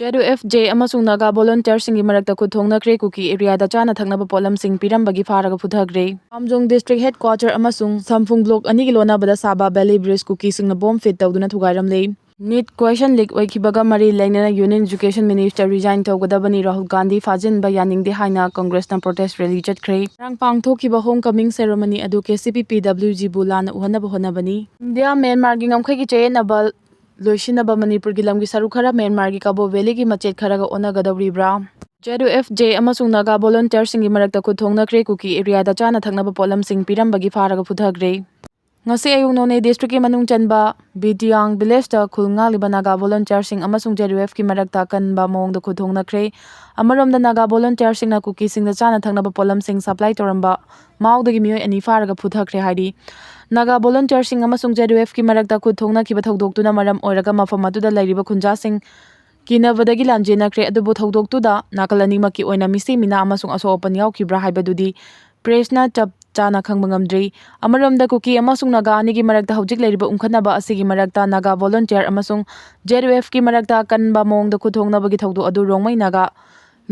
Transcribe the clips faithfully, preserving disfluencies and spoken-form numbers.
ZUF J ꯑꯃꯁꯨꯡ ꯅꯥꯒꯥ ꯚꯣꯂꯨꯟꯇꯤꯌꯔꯁꯤꯡꯒꯤ ꯃꯔꯛꯇ ꯈꯨꯠ ꯊꯣꯡꯅꯈ꯭ꯔꯦ꯫ ꯀꯨꯀꯤ ꯑꯦꯔꯤꯌꯥꯗ ꯆꯥꯅ ꯊꯛꯅꯕ ꯄꯣꯠꯂꯝꯁꯤꯡ ꯄꯤꯔꯝꯕꯒꯤ ꯐꯥꯔꯒ ꯐꯨꯊꯈ꯭ꯔꯦ꯫ ꯀꯥꯝꯖꯣꯡ ꯗꯤꯁꯇ꯭ꯔꯤꯛ ꯍꯦꯗꯀ꯭ꯋꯥꯇꯔ ꯑꯃꯁꯨꯡ ꯁꯝꯐꯨꯡ ꯕ꯭ꯂꯣꯛ ꯑꯅꯤꯒꯤ ꯂꯣꯟꯅꯕꯗ ꯁꯥꯕ ꯕꯦꯂꯤ ꯕ꯭ꯔꯤꯖ ꯀꯨꯀꯤꯁꯤꯡꯅ ꯕꯣꯝ ꯐꯤꯠ ꯇꯧꯗꯨꯅ ꯊꯨꯒꯥꯏꯔꯝꯂꯦ꯫ ꯅꯤꯠ ꯀ꯭ꯋꯦꯁꯟ ꯂꯤꯛ ꯑꯣꯏꯈꯤꯕꯒ ꯃꯔꯤ ꯂꯩꯅꯅ ꯌꯨꯅꯤꯌꯟ ꯏꯖꯨꯀꯦꯁꯟ ꯃꯤꯅꯤꯁꯇꯔ ꯔꯤꯖꯥꯏꯟ ꯇꯧꯒꯗꯕꯅꯤ, ꯔꯥꯍꯨꯜ ꯒꯥꯟꯙꯤ ꯐꯥꯖꯤꯟꯕ ꯌꯥꯅꯤꯡꯗꯦ ꯍꯥꯏꯅ ꯀꯪꯒ꯭ꯔꯦꯁꯅ ꯄ꯭ꯔꯣꯇꯦꯁ ꯔꯦꯂꯤ ꯆꯠꯈ꯭ꯔꯦ꯫ ꯉꯔꯥꯡ ꯄꯥꯡꯊꯣꯛꯈꯤꯕ ꯍꯣꯝ ꯀꯃꯤꯡ ꯁꯦꯔꯦꯃꯣꯅꯤ ꯑꯗꯨ KCP PWGꯕꯨ ꯂꯥꯟꯅ ꯎꯍꯟꯅꯕ ꯍꯣꯠꯅꯕꯅꯤ꯫ ꯏꯟꯗꯤꯌꯥ ꯃ꯭ꯌꯥꯟꯃꯥꯔꯒꯤ ꯉꯝꯈꯩꯒꯤ ꯆꯌꯦꯠꯅꯕ ꯂꯣꯏꯁꯤꯟꯅꯕ ꯃꯅꯤꯄꯨꯔꯒꯤ ꯂꯝꯒꯤ ꯁꯔꯨꯛ ꯈꯔ ꯃ꯭ꯌꯥꯟꯃꯥꯔꯒꯤ ꯀꯕꯣ ꯚꯦꯂꯤꯒꯤ ꯃꯆꯦꯠ ꯈꯔꯒ ꯑꯣꯟꯅꯒꯗꯧꯔꯤꯕ꯭ꯔꯥ? ZUF J ꯑꯃꯁꯨꯡ ꯅꯥꯒꯥ ꯚꯣꯂꯨꯟꯇꯤꯌꯔꯁꯤꯡꯒꯤ ꯃꯔꯛꯇ ꯈꯨꯠ ꯊꯣꯡꯅꯈ꯭ꯔꯦ꯫ ꯀꯨꯀꯤ ꯑꯦꯔꯤꯌꯥꯗ ꯆꯥꯅ ꯊꯛꯅꯕ ꯄꯣꯠꯂꯝꯁꯤꯡ ꯄꯤꯔꯝꯕꯒꯤ ꯐꯥꯔꯒ ꯐꯨꯊꯈ꯭ꯔꯦ꯫ ꯉꯁꯤ ꯑꯌꯨꯛ ꯅꯣꯅꯦ ꯗꯤꯁꯇ꯭ꯔꯤꯛꯀꯤ ꯃꯅꯨꯡ ꯆꯟꯕ ꯕꯤꯇꯤꯌꯥꯡ ꯚꯤꯂꯦꯖꯇ ꯈꯨꯜ ꯉꯥꯛꯂꯤꯕ ꯅꯥꯒꯥ ꯚꯣꯂꯨꯟꯇꯤꯌꯔꯁꯤꯡ ꯑꯃꯁꯨꯡ ZUFꯀꯤ ꯃꯔꯛꯇ ꯑꯀꯟꯕ ꯃꯑꯣꯡꯗ ꯈꯨꯠ ꯊꯣꯡꯅꯈ꯭ꯔꯦ꯫ ꯑꯃꯔꯣꯝꯗ ꯅꯥꯒꯥ ꯚꯣꯂꯨꯟꯇꯤꯌꯔꯁꯤꯡꯅ ꯀꯨꯀꯤꯁꯤꯡꯗ ꯆꯥꯅ ꯊꯛꯅꯕ ꯄꯣꯠꯂꯝꯁꯤꯡ ꯁꯄ꯭ꯂꯥꯏ ꯇꯧꯔꯝꯕ ꯃꯥꯎꯗꯒꯤ ꯃꯤꯑꯣꯏ ꯑꯅꯤ ꯐꯥꯔꯒ ꯐꯨꯊꯈ꯭ꯔꯦ ꯍꯥꯏꯔꯤ꯫ ꯅꯥꯒꯥ ꯚꯣꯂꯨꯟꯇꯤꯌꯔꯁꯤꯡ ꯑꯃꯁꯨꯡ ZUFꯀꯤ ꯃꯔꯛꯇ ꯈꯨꯠ ꯊꯣꯡꯅꯈꯤꯕ ꯊꯧꯗꯣꯛꯇꯨꯅ ꯃꯔꯝ ꯑꯣꯏꯔꯒ ꯃꯐꯝ ꯑꯗꯨꯗ ꯂꯩꯔꯤꯕ ꯈꯨꯟꯖꯥꯁꯤꯡ ꯀꯤꯅꯕꯗꯒꯤ ꯂꯥꯟꯖꯦꯟꯅꯈ꯭ꯔꯦ꯫ ꯑꯗꯨꯕꯨ ꯊꯧꯗꯣꯛꯇꯨꯗ ꯅꯥꯀꯜ ꯑꯅꯤꯃꯛꯀꯤ ꯑꯣꯏꯅ ꯃꯤꯁꯤ ꯃꯤꯅꯥ ꯑꯃꯁꯨꯡ ꯑꯁꯣꯛ ꯑꯄꯟ ꯌꯥꯎꯈꯤꯕ꯭ꯔꯥ ꯍꯥꯏꯕꯗꯨꯗꯤ ꯄ꯭ꯔꯦꯁꯅ ꯆꯞ ꯆꯥꯅ ꯈꯪꯕ ꯉꯝꯗ꯭ꯔꯤ꯫ ꯑꯃꯔꯣꯝꯗ ꯀꯨꯀꯤ ꯑꯃꯁꯨꯡ ꯅꯥꯒꯥ ꯑꯅꯤꯒꯤ ꯃꯔꯛꯇ ꯍꯧꯖꯤꯛ ꯂꯩꯔꯤꯕ ꯎꯪꯈꯠꯅꯕ ꯑꯁꯤꯒꯤ ꯃꯔꯛꯇ ꯅꯥꯒꯥ ꯚꯣꯂꯨꯟꯇꯤꯌꯔ ꯑꯃꯁꯨꯡ ZUFꯀꯤ ꯃꯔꯛꯇ ꯑꯀꯟꯕ ꯃꯑꯣꯡꯗ ꯈꯨꯠꯊꯣꯡꯅꯕꯒꯤ ꯊꯧꯗꯣꯛ ꯑꯗꯨ ꯔꯣꯡꯃꯩ ꯅꯥꯒꯥ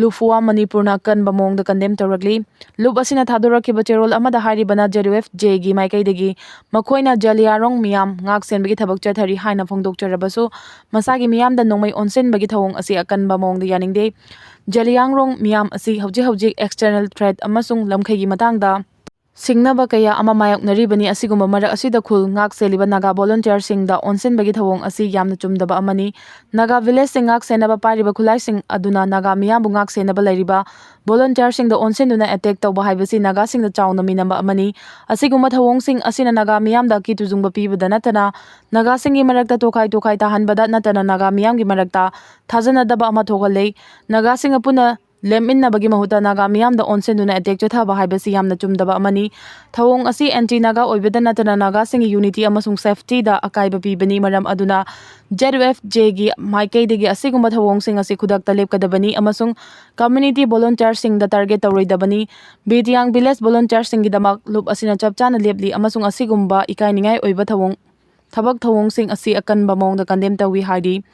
ꯂꯨꯐꯨꯋꯥ ꯃꯅꯤꯄꯨꯔꯅ ꯑꯀꯟꯕ ꯃꯑꯣꯡꯗ ꯀꯟꯗꯦꯝ ꯇꯧꯔꯛꯂꯤ꯫ ꯂꯨꯞ ꯑꯁꯤꯅ ꯊꯥꯗꯣꯔꯛꯈꯤꯕ ꯆꯦꯔꯣꯜ ꯑꯃꯗ ꯍꯥꯏꯔꯤꯕꯅ ZUF Jꯒꯤ ꯃꯥꯏꯀꯩꯗꯒꯤ ꯃꯈꯣꯏꯅ ꯖꯂꯤꯌꯥꯔꯣꯡ ꯃꯤꯌꯥꯝ ꯉꯥꯛ ꯁꯦꯟꯕꯒꯤ ꯊꯕꯛ ꯆꯠꯊꯔꯤ ꯍꯥꯏꯅ ꯐꯣꯡꯗꯣꯛꯆꯔꯕꯁꯨ, ꯃꯁꯥꯒꯤ ꯃꯤꯌꯥꯝꯗ ꯅꯣꯡꯃꯩ ꯑꯣꯟꯁꯤꯟꯕꯒꯤ ꯊꯧꯑꯣꯡ ꯑꯁꯤ ꯑꯀꯟꯕ ꯃꯑꯣꯡꯗ ꯌꯥꯅꯤꯡꯗꯦ꯫ ꯖꯂꯤꯌꯥꯡꯔꯣꯡ ꯃꯤꯌꯥꯝ ꯑꯁꯤ ꯍꯧꯖꯤꯛ ꯍꯧꯖꯤꯛ external threat ꯑꯃꯁꯨꯡ ꯂꯝꯈꯩꯒꯤ ꯃꯇꯥꯡꯗ ꯁꯤꯡꯅꯕ ꯀꯌꯥ ꯑꯃ ꯃꯥꯌꯣꯛꯅꯔꯤꯕꯅꯤ꯫ ꯑꯁꯤꯒꯨꯝꯕ ꯃꯔꯛ ꯑꯁꯤꯗ ꯈꯨꯜ ꯉꯥꯛ ꯁꯦꯜꯂꯤꯕ ꯅꯥꯒꯥ ꯚꯣꯂꯨꯟꯇꯤꯌꯔꯁꯤꯡꯗ ꯑꯣꯟꯁꯤꯟꯕꯒꯤ ꯊꯧꯑꯣꯡ ꯑꯁꯤ ꯌꯥꯝꯅ ꯆꯨꯝꯗꯕ ꯑꯃꯅꯤ꯫ ꯅꯥꯒꯥ ꯚꯤꯂꯦꯖꯁꯤꯡ ꯉꯥꯛ ꯁꯦꯟꯅꯕ ꯄꯥꯏꯔꯤꯕ ꯈꯨꯠꯂꯥꯏꯁꯤꯡ ꯑꯗꯨꯅ ꯅꯥꯒꯥ ꯃꯤꯌꯥꯝꯕꯨ ꯉꯥꯛ ꯁꯦꯟꯅꯕ ꯂꯩꯔꯤꯕ ꯚꯣꯂꯨꯟꯇꯤꯌꯔꯁꯤꯡꯗ ꯑꯣꯟꯁꯤꯟꯗꯨꯅ ꯑꯦꯇꯦꯛ ꯇꯧꯕ ꯍꯥꯏꯕꯁꯤ ꯅꯥꯒꯥꯁꯤꯡꯗ ꯆꯥꯎꯅ ꯃꯤꯅꯝꯕ ꯑꯃꯅꯤ꯫ ꯑꯁꯤꯒꯨꯝꯕ ꯊꯧꯑꯣꯡꯁꯤꯡ ꯑꯁꯤꯅ ꯅꯥꯒꯥ ꯃꯤꯌꯥꯝꯗ ꯑꯀꯤ ꯇꯨꯖꯨꯡꯕ ꯄꯤꯕꯗ ꯅꯠꯇꯅ ꯅꯥꯒꯥꯁꯤꯡꯒꯤ ꯃꯔꯛꯇ ꯇꯣꯈꯥꯏ ꯇꯣꯈꯥꯏ ꯇꯥꯍꯟꯕꯗ ꯅꯠꯇꯅ ꯅꯥꯒꯥ ꯃꯤꯌꯥꯝꯒꯤ ꯃꯔꯛꯇ ꯊꯥꯖꯅꯗꯕ ꯑꯃ ꯊꯣꯛꯍꯜꯂꯦ꯫ ꯅꯥꯒꯥꯁꯤꯡ ꯑꯄꯨꯟꯅ ꯂꯦꯝꯃꯤꯟꯅꯕꯒꯤ ꯃꯍꯨꯠꯇ ꯅꯥꯒꯥ ꯃꯤꯌꯥꯝꯗ ꯑꯣꯟꯁꯤꯟꯗꯨꯅ ꯑꯦꯇꯦꯛ ꯆꯠꯊꯕ ꯍꯥꯏꯕꯁꯤ ꯌꯥꯝꯅ ꯆꯨꯝꯗꯕ ꯑꯃꯅꯤ꯫ ꯊꯧꯑꯣꯡ ꯑꯁꯤ ꯑꯦꯟꯇꯤ ꯅꯥꯒꯥ ꯑꯣꯏꯕꯗ ꯅꯠꯇꯅ ꯅꯥꯒꯥꯁꯤꯡꯒꯤ ꯌꯨꯅꯤꯇꯤ ꯑꯃꯁꯨꯡ ꯁꯦꯐꯇꯤꯗ ꯑꯀꯥꯏꯕ ꯄꯤꯕꯅꯤ꯫ ꯃꯔꯝ ꯑꯗꯨꯅ ZUF Jꯒꯤ ꯃꯥꯏꯀꯩꯗꯒꯤ ꯑꯁꯤꯒꯨꯝꯕ ꯊꯧꯑꯣꯡꯁꯤꯡ ꯑꯁꯤ ꯈꯨꯗꯛꯇ ꯂꯦꯞꯀꯗꯕꯅꯤ ꯑꯃꯁꯨꯡ ꯀꯝꯃ꯭ꯌꯨꯅꯤꯇꯤ ꯚꯣꯂꯨꯟꯇꯤꯌꯔꯁꯤꯡꯗ ꯇꯥꯔꯒꯦꯠ ꯇꯧꯔꯣꯏꯗꯕꯅꯤ꯫ ꯕꯤꯇꯤꯌꯥꯡ ꯚꯤꯂꯦꯖ ꯚꯣꯂꯨꯟꯇꯤꯌꯔꯁꯤꯡꯒꯤꯗꯃꯛ ꯂꯨꯞ ꯑꯁꯤꯅ ꯆꯞ ꯆꯥꯅ ꯂꯦꯞꯂꯤ ꯑꯃꯁꯨꯡ ꯑꯁꯤꯒꯨꯝꯕ ꯏꯀꯥꯏꯅꯤꯡꯉꯥꯏ ꯑꯣꯏꯕ ꯊꯧꯑꯣꯡ ꯊꯕꯛ ꯊꯧꯑꯣꯡꯁꯤꯡ ꯑꯁꯤ ꯑꯀꯟꯕ ꯃꯑꯣꯡꯗ ꯀꯟꯗꯦꯝ ꯇꯧꯏ ꯍꯥꯏꯔꯤ꯫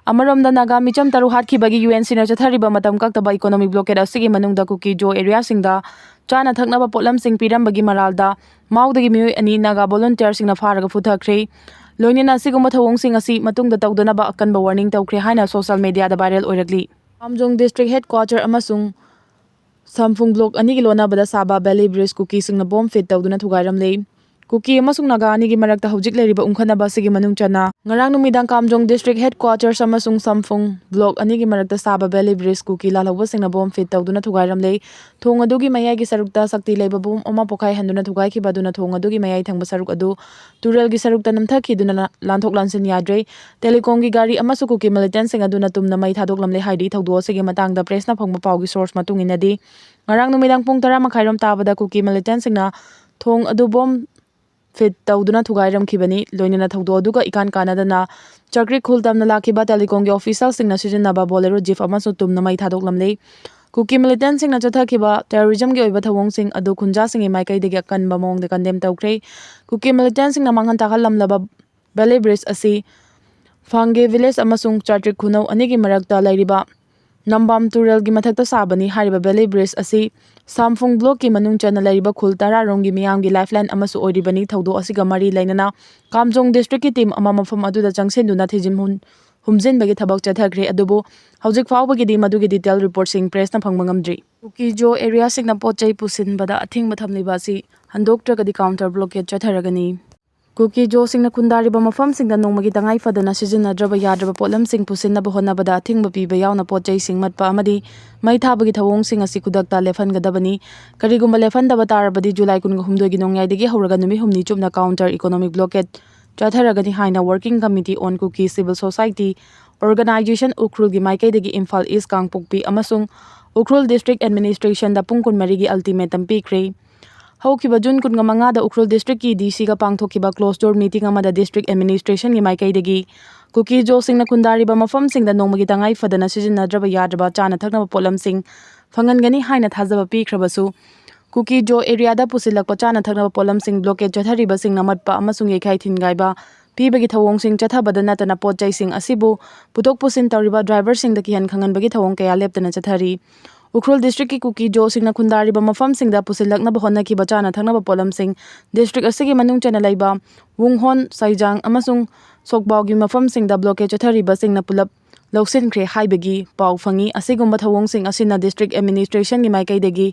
ꯑꯃꯔꯣꯝꯗ, ꯅꯥꯒꯥ ꯃꯤꯆꯝ ꯇꯔꯨꯛ ꯍꯥꯠꯈꯤꯕꯒꯤ ꯌꯨ ꯑꯦꯟ ꯁꯤꯅ ꯆꯠꯊꯔꯤꯕ ꯃꯇꯝ ꯀꯛꯇꯕ ꯏꯀꯣꯅꯣꯃꯤꯛ ꯕ꯭ꯂꯣꯀꯦꯠ ꯑꯁꯤꯒꯤ ꯃꯅꯨꯡꯗ ꯀꯨꯀꯤ ꯖꯣ ꯑꯦꯔꯤꯌꯥꯁꯤꯡꯗ ꯆꯥꯅ ꯊꯛꯅꯕ ꯄꯣꯠꯂꯝꯁꯤꯡ ꯄꯤꯔꯝꯕꯒꯤ ꯃꯔꯥꯜꯗ ꯃꯥꯎꯗꯒꯤ ꯃꯤꯑꯣꯏ ꯑꯅꯤ ꯅꯥꯒꯥ ꯚꯣꯂꯨꯟꯇꯤꯌꯔꯁꯤꯡꯅ ꯐꯥꯔꯒ ꯐꯨꯊꯈ꯭ꯔꯦ꯫ ꯂꯣꯏꯅꯅ ꯑꯁꯤꯒꯨꯝꯕ ꯊꯧꯑꯣꯡꯁꯤꯡ ꯑꯁꯤ ꯃꯇꯨꯡꯗ ꯇꯧꯗꯅꯕ ꯑꯀꯟꯕ ꯋꯥꯔꯅꯤꯡ ꯇꯧꯈ꯭ꯔꯦ ꯍꯥꯏꯅ ꯁꯣꯁꯤꯌꯦꯜ ꯃꯤꯗꯤꯌꯥꯗ ꯚꯥꯏꯔꯦꯜ ꯑꯣꯏꯔꯛꯂꯤ꯫ ꯀꯥꯝꯖꯣꯡ ꯗꯤꯁꯇ꯭ꯔꯤꯛ ꯍꯦꯗꯀ꯭ꯋꯥꯇꯔ ꯑꯃꯁꯨꯡ ꯁꯝꯐꯨꯡ ꯕ꯭ꯂꯣꯛ ꯑꯅꯤꯒꯤ ꯂꯣꯟꯅꯕꯗ ꯁꯥꯕ ꯕꯦꯂꯤ ꯕ꯭ꯔꯤꯖ ꯀꯨꯀꯤꯁꯤꯡꯅ ꯕꯣꯝ ꯐꯤꯠ ꯇꯧꯗꯨꯅ ꯊꯨꯒꯥꯏꯔꯝꯂꯦ꯫ ꯀꯨꯀꯤ ꯑꯃꯁꯨꯡ ꯅꯥꯒꯥ ꯑꯅꯤꯒꯤ ꯃꯔꯛꯇ ꯍꯧꯖꯤꯛ ꯂꯩꯔꯤꯕ ꯎꯪꯈꯠꯅꯕ ꯑꯁꯤꯒꯤ ꯃꯅꯨꯡ ꯆꯟꯅ ꯉꯔꯥꯡ ꯅꯨꯃꯤꯗꯥꯡ ꯀꯥꯝꯖꯣꯡ ꯗꯤꯁꯇ꯭ꯔꯤꯛ ꯍꯦꯗꯀ꯭ꯋꯥꯇꯔꯁ ꯑꯃꯁꯨꯡ ꯁꯝꯐꯨꯡ ꯕ꯭ꯂꯣꯛ ꯑꯅꯤꯒꯤ ꯃꯔꯛꯇ ꯁꯥꯕ ꯕꯦꯂꯤ ꯕ꯭ꯔꯤꯖ ꯀꯨꯀꯤ ꯂꯥꯜꯍꯧꯕꯁꯤꯡꯅ ꯕꯣꯝ ꯐꯤꯠ ꯇꯧꯗꯨꯅ ꯊꯨꯒꯥꯏꯔꯝꯂꯦ꯫ ꯊꯣꯡ ꯑꯗꯨꯒꯤ ꯃꯌꯥꯏꯒꯤ ꯁꯔꯨꯛꯇ ꯁꯛꯇꯤ ꯂꯩꯕ ꯕꯣꯝ ꯑꯃ ꯄꯣꯈꯥꯏꯍꯟꯗꯨꯅ ꯊꯨꯒꯥꯏꯈꯤꯕ ꯑꯗꯨꯅ ꯊꯣꯡ ꯑꯗꯨꯒꯤ ꯃꯌꯥꯏ ꯊꯪꯕ ꯁꯔꯨꯛ ꯑꯗꯨ ꯇꯨꯔꯦꯜꯒꯤ ꯁꯔꯨꯛꯇ ꯅꯝꯊꯈꯤꯗꯨꯅ ꯂꯥꯟꯊꯣꯛ ꯂꯥꯟꯁꯤꯟ ꯌꯥꯗ꯭ꯔꯦ꯫ ꯇꯦꯂꯤꯀꯣꯝꯒꯤ ꯒꯥꯔꯤ ꯑꯃꯁꯨ ꯀꯨꯀꯤ ꯃꯤꯂꯤꯇꯦꯟꯁꯤꯡ ꯑꯗꯨꯅ ꯇꯨꯝꯅ ꯃꯩ ꯊꯥꯗꯣꯛꯂꯝꯂꯦ ꯍꯥꯏꯔꯤ꯫ ꯊꯧꯗꯣꯛ ꯑꯁꯤꯒꯤ ꯃꯇꯥꯡꯗ ꯄ꯭ꯔꯦꯁꯅ ꯐꯪꯕ ꯄꯥꯎꯒꯤ ꯁꯣꯔꯁ ꯃꯇꯨꯡ ꯏꯟꯅꯗꯤ, ꯉꯔꯥꯡ ꯅꯨꯃꯤꯗꯥꯡ ꯄꯨꯡ ꯇꯔꯥ ꯃꯈꯥꯏꯔꯣꯝ ꯇꯥꯕꯗ ꯀꯨꯀꯤ ꯃꯤꯂꯤꯇꯦꯟꯁꯤꯡꯅ ꯊꯣꯡ ꯑꯗꯨ ꯕꯣꯝ ꯐꯤꯠ ꯇꯧꯗꯨꯅ ꯊꯨꯒꯥꯏꯔꯝꯈꯤꯕꯅꯤ꯫ ꯂꯣꯏꯅꯅ ꯊꯧꯗꯣꯛ ꯑꯗꯨꯒ ꯏꯀꯥꯟ ꯀꯥꯟꯅꯗꯅ ꯆꯥꯀ꯭ꯔꯤꯛ ꯈꯨꯜ ꯇꯝꯅ ꯂꯥꯛꯈꯤꯕ ꯇꯦꯂꯤꯀꯣꯝꯒꯤ ꯑꯣꯐꯤꯁꯤꯌꯦꯜꯁꯤꯡꯅ ꯁꯤꯖꯤꯟꯅꯕ ꯕꯣꯂꯦꯔꯣ ꯖꯤꯞ ꯑꯃꯁꯨ ꯇꯨꯝꯅ ꯃꯩ ꯊꯥꯗꯣꯛꯂꯝꯂꯦ꯫ ꯀꯨꯀꯤ ꯃꯤꯂꯤꯇꯦꯟꯁꯤꯡꯅ ꯆꯠꯊꯈꯤꯕ ꯇꯦꯔꯣꯔꯤꯖꯝꯒꯤ ꯑꯣꯏꯕ ꯊꯧꯑꯣꯡꯁꯤꯡ ꯑꯗꯨ ꯈꯨꯟꯖꯥꯁꯤꯡꯒꯤ ꯃꯥꯏꯀꯩꯗꯒꯤ ꯑꯀꯟꯕ ꯃꯑꯣꯡꯗ ꯀꯟꯗꯦꯝ ꯇꯧꯈ꯭ꯔꯦ꯫ ꯀꯨꯀꯤ ꯃꯤꯂꯤꯇꯦꯟꯁꯤꯡꯅ ꯃꯥꯡꯍꯟ ꯇꯥꯛꯍꯜꯂꯝꯂꯕ ꯕꯦꯂꯤ ꯕ꯭ꯔꯤꯖ ꯑꯁꯤ ꯐꯥꯡꯒꯦ ꯚꯤꯂꯦꯖ ꯑꯃꯁꯨꯡ ꯆꯥꯇ꯭ꯔꯤꯛ ꯈꯨꯅꯧ ꯑꯅꯤꯒꯤ ꯃꯔꯛꯇ ꯂꯩꯔꯤꯕ ꯅꯝꯕꯥꯝ ꯇꯨꯔꯦꯜꯒꯤ ꯃꯊꯛꯇ ꯁꯥꯕꯅꯤ꯫ ꯍꯥꯏꯔꯤꯕ ꯕꯦꯂꯤ ꯕ꯭ꯔꯤꯖ ꯑꯁꯤ ꯁꯥꯝꯐꯨꯡ ꯕ꯭ꯂꯣꯛꯀꯤ ꯃꯅꯨꯡ ꯆꯟꯅ ꯂꯩꯔꯤꯕ ꯈꯨꯜ ꯇꯔꯥꯔꯣꯝꯒꯤ ꯃꯤꯌꯥꯝꯒꯤ ꯂꯥꯏꯐꯂꯥꯏꯟ ꯑꯃꯁꯨ ꯑꯣꯏꯔꯤꯕꯅꯤ꯫ ꯊꯧꯗꯣꯛ ꯑꯁꯤꯒ ꯃꯔꯤ ꯂꯩꯅꯅ ꯀꯥꯝꯖꯣꯡ ꯗꯤꯁꯇ꯭ꯔꯤꯛꯀꯤ ꯇꯤꯝ ꯑꯃ ꯃꯐꯝ ꯑꯗꯨꯗ ꯆꯪꯁꯤꯟꯗꯨꯅ ꯊꯤꯖꯤꯟ ꯍꯨꯝ-, ꯍꯨꯝꯖꯤꯟꯕꯒꯤ ꯊꯕꯛ ꯆꯠꯊꯈ꯭ꯔꯦ, ꯑꯗꯨꯕꯨ ꯍꯧꯖꯤꯛ ꯐꯥꯎꯕꯒꯤꯗꯤ ꯃꯗꯨꯒꯤ ꯗꯤꯇꯦꯜ ꯔꯤꯄꯣꯔꯠꯁꯤꯡ ꯄ꯭ꯔꯦꯁꯅ ꯐꯪꯕ ꯉꯝꯗ꯭ꯔꯤ꯫ ꯀꯨꯀꯤ ꯖꯣ ꯑꯦꯔꯤꯌꯥꯁꯤꯡꯅ ꯄꯣꯠ ꯆꯩ ꯄꯨꯁꯤꯟꯕꯗ ꯑꯊꯤꯡꯕ ꯊꯝꯂꯤꯕ ꯑꯁꯤ ꯍꯟꯗꯣꯛꯇ꯭ꯔꯒꯗꯤ ꯀꯥꯎꯟꯇꯔ ꯕ꯭ꯂꯣꯀꯦꯠ ꯆꯠꯊꯔꯒꯅꯤ꯫ ꯀꯨꯀꯤ ꯖꯣꯁꯤꯡꯅ ꯈꯨꯟꯗꯥꯔꯤꯕ ꯃꯐꯝꯁꯤꯡꯗ ꯅꯣꯡꯃꯒꯤ ꯇꯉꯥꯏ ꯐꯗꯅ ꯁꯤꯖꯤꯟꯅꯗ꯭ꯔꯕ ꯌꯥꯗ꯭ꯔꯕ ꯄꯣꯠꯂꯝꯁꯤꯡ ꯄꯨꯁꯤꯟꯅꯕ ꯍꯣꯠꯅꯕꯗ ꯑꯊꯤꯡꯕ ꯄꯤꯕ ꯌꯥꯎꯅ ꯄꯣꯠ ꯆꯩꯁꯤꯡ ꯃꯠꯄ ꯑꯃꯗꯤ ꯃꯩ ꯊꯥꯕꯒꯤ ꯊꯧꯑꯣꯡꯁꯤꯡ ꯑꯁꯤ ꯈꯨꯗꯛꯇ ꯂꯦꯞꯍꯟꯒꯗꯕꯅꯤ꯫ ꯀꯔꯤꯒꯨꯝꯕ ꯂꯦꯞꯍꯟꯗꯕ ꯇꯥꯔꯕꯗꯤ ꯖꯨꯂꯥꯏ ꯀꯨꯟꯒ ꯍꯨꯝꯗꯣꯏꯒꯤ ꯅꯣꯡꯌꯥꯏꯗꯒꯤ ꯍꯧꯔꯒ ꯅꯨꯃꯤꯠ ꯍꯨꯝꯅꯤ ꯆꯨꯞꯅ ꯀꯥꯎꯟꯇꯔ ꯏꯀꯣꯅꯣꯃꯤꯛ ꯕ꯭ꯂꯣꯀꯦꯠ ꯆꯠꯊꯔꯒꯅꯤ ꯍꯥꯏꯅ Working Committee on Kuki Civil Society Organization ꯎꯈ꯭ꯔꯨꯜꯒꯤ ꯃꯥꯏꯀꯩꯗꯒꯤ ꯏꯝꯐꯥꯜ ꯏꯁ, ꯀꯥꯡꯄꯣꯛꯄꯤ ꯑꯃꯁꯨꯡ ꯎꯈ꯭ꯔꯨꯜ ꯗꯤꯁꯇ꯭ꯔꯤꯛ ꯑꯦꯗꯃꯤꯅꯤꯁꯇ꯭ꯔꯦꯁꯟꯗ ꯄꯨꯡ ꯀꯨꯟꯃꯔꯤꯒꯤ ꯑꯜꯇꯤꯃꯦꯇꯝ ꯄꯤꯈ꯭ꯔꯦ꯫ ꯍꯧꯈꯤꯕ ꯖꯨꯟ ꯀꯨꯟꯃꯉꯥꯗ ꯎꯈ꯭ꯔꯨꯜ ꯗꯤꯁꯇ꯭ꯔꯤꯛꯀꯤ ꯗꯤ ꯁꯤꯒ ꯄꯥꯡꯊꯣꯛꯈꯤꯕ ꯀ꯭ꯂꯣꯖ ꯗꯣꯔ ꯃꯤꯇꯤꯡ ꯑꯃꯗ ꯗꯤꯁꯇ꯭ꯔꯤꯛ ꯑꯦꯗꯃꯤꯅꯤꯁꯇ꯭ꯔꯦꯁꯟꯒꯤ ꯃꯥꯏꯀꯩꯗꯒꯤ ꯀꯨꯀꯤ ꯖꯣꯁꯤꯡꯅ ꯈꯨꯟꯗꯥꯔꯤꯕ ꯃꯐꯝꯁꯤꯡꯗ ꯅꯣꯡꯃꯒꯤ ꯇꯉꯥꯏ ꯐꯗꯅ ꯁꯤꯖꯤꯟꯅꯗ꯭ꯔꯕ ꯌꯥꯗ꯭ꯔꯕ ꯆꯥꯅ ꯊꯛꯅꯕ ꯄꯣꯠꯂꯝꯁꯤꯡ ꯐꯪꯍꯟꯒꯅꯤ ꯍꯥꯏꯅ ꯊꯥꯖꯕ ꯄꯤꯈ꯭ꯔꯕꯁꯨ, ꯀꯨꯀꯤ ꯖꯣ ꯑꯦꯔꯤꯌꯥꯗ ꯄꯨꯁꯤꯜꯂꯛꯄ ꯆꯥꯅ ꯊꯛꯅꯕ ꯄꯣꯠꯂꯝꯁꯤꯡ ꯕ꯭ꯂꯣꯀꯦꯠ ꯆꯠꯊꯔꯤꯕꯁꯤꯡꯅ ꯃꯠꯄ ꯑꯃꯁꯨꯡ ꯌꯩꯈꯥꯏ ꯊꯤꯟꯒꯥꯏꯕ, ꯄꯤꯕꯒꯤ ꯊꯧꯑꯣꯡꯁꯤꯡ ꯆꯠꯊꯕꯗ ꯅꯠꯇꯅ ꯄꯣꯠ ꯆꯩꯁꯤꯡ ꯑꯁꯤꯕꯨ ꯄꯨꯊꯣꯛ ꯄꯨꯁꯤꯟ ꯇꯧꯔꯤꯕ ꯗ꯭ꯔꯥꯏꯚꯔꯁꯤꯡꯗ ꯀꯤꯍꯟ ꯈꯪꯍꯟꯕꯒꯤ ꯊꯧꯑꯣꯡ ꯀꯌꯥ ꯂꯦꯞꯇꯅ ꯆꯠꯊꯔꯤ꯫ ꯎꯈ꯭ꯔꯨꯜ ꯗꯤꯁꯇ꯭ꯔꯤꯛꯀꯤ ꯀꯨꯀꯤꯖꯣꯁꯤꯡꯅ ꯈꯨꯟꯗꯥꯔꯤꯕ ꯃꯐꯝꯁꯤꯡꯗ ꯄꯨꯁꯤꯜꯂꯛꯅꯕ ꯍꯣꯠꯅꯈꯤꯕ ꯆꯥꯅ ꯊꯛꯅꯕ ꯄꯣꯠꯂꯝꯁꯤꯡ ꯗꯤꯁꯇ꯭ꯔꯤꯛ ꯑꯁꯤꯒꯤ ꯃꯅꯨꯡ ꯆꯟꯅ ꯂꯩꯕ ꯋꯨꯡꯍꯣꯟ, ꯁꯩꯖꯥꯡ ꯑꯃꯁꯨꯡ ꯁꯣꯛꯕꯥꯎꯒꯤ ꯃꯐꯝꯁꯤꯡꯗ ꯕ꯭ꯂꯣꯀꯦꯗ ꯆꯠꯊꯔꯤꯕꯁꯤꯡꯅ ꯄꯨꯂꯞ ꯂꯧꯁꯤꯟꯈ꯭ꯔꯦ ꯍꯥꯏꯕꯒꯤ ꯄꯥꯎ ꯐꯪꯏ꯫ ꯑꯁꯤꯒꯨꯝꯕ ꯊꯧꯑꯣꯡꯁꯤꯡ ꯑꯁꯤꯅ ꯗꯤꯁꯇ꯭ꯔꯤꯛ ꯑꯦꯗꯃꯤꯅꯤꯁꯇ꯭ꯔꯦꯁꯟꯒꯤ ꯃꯥꯏꯀꯩꯗꯒꯤ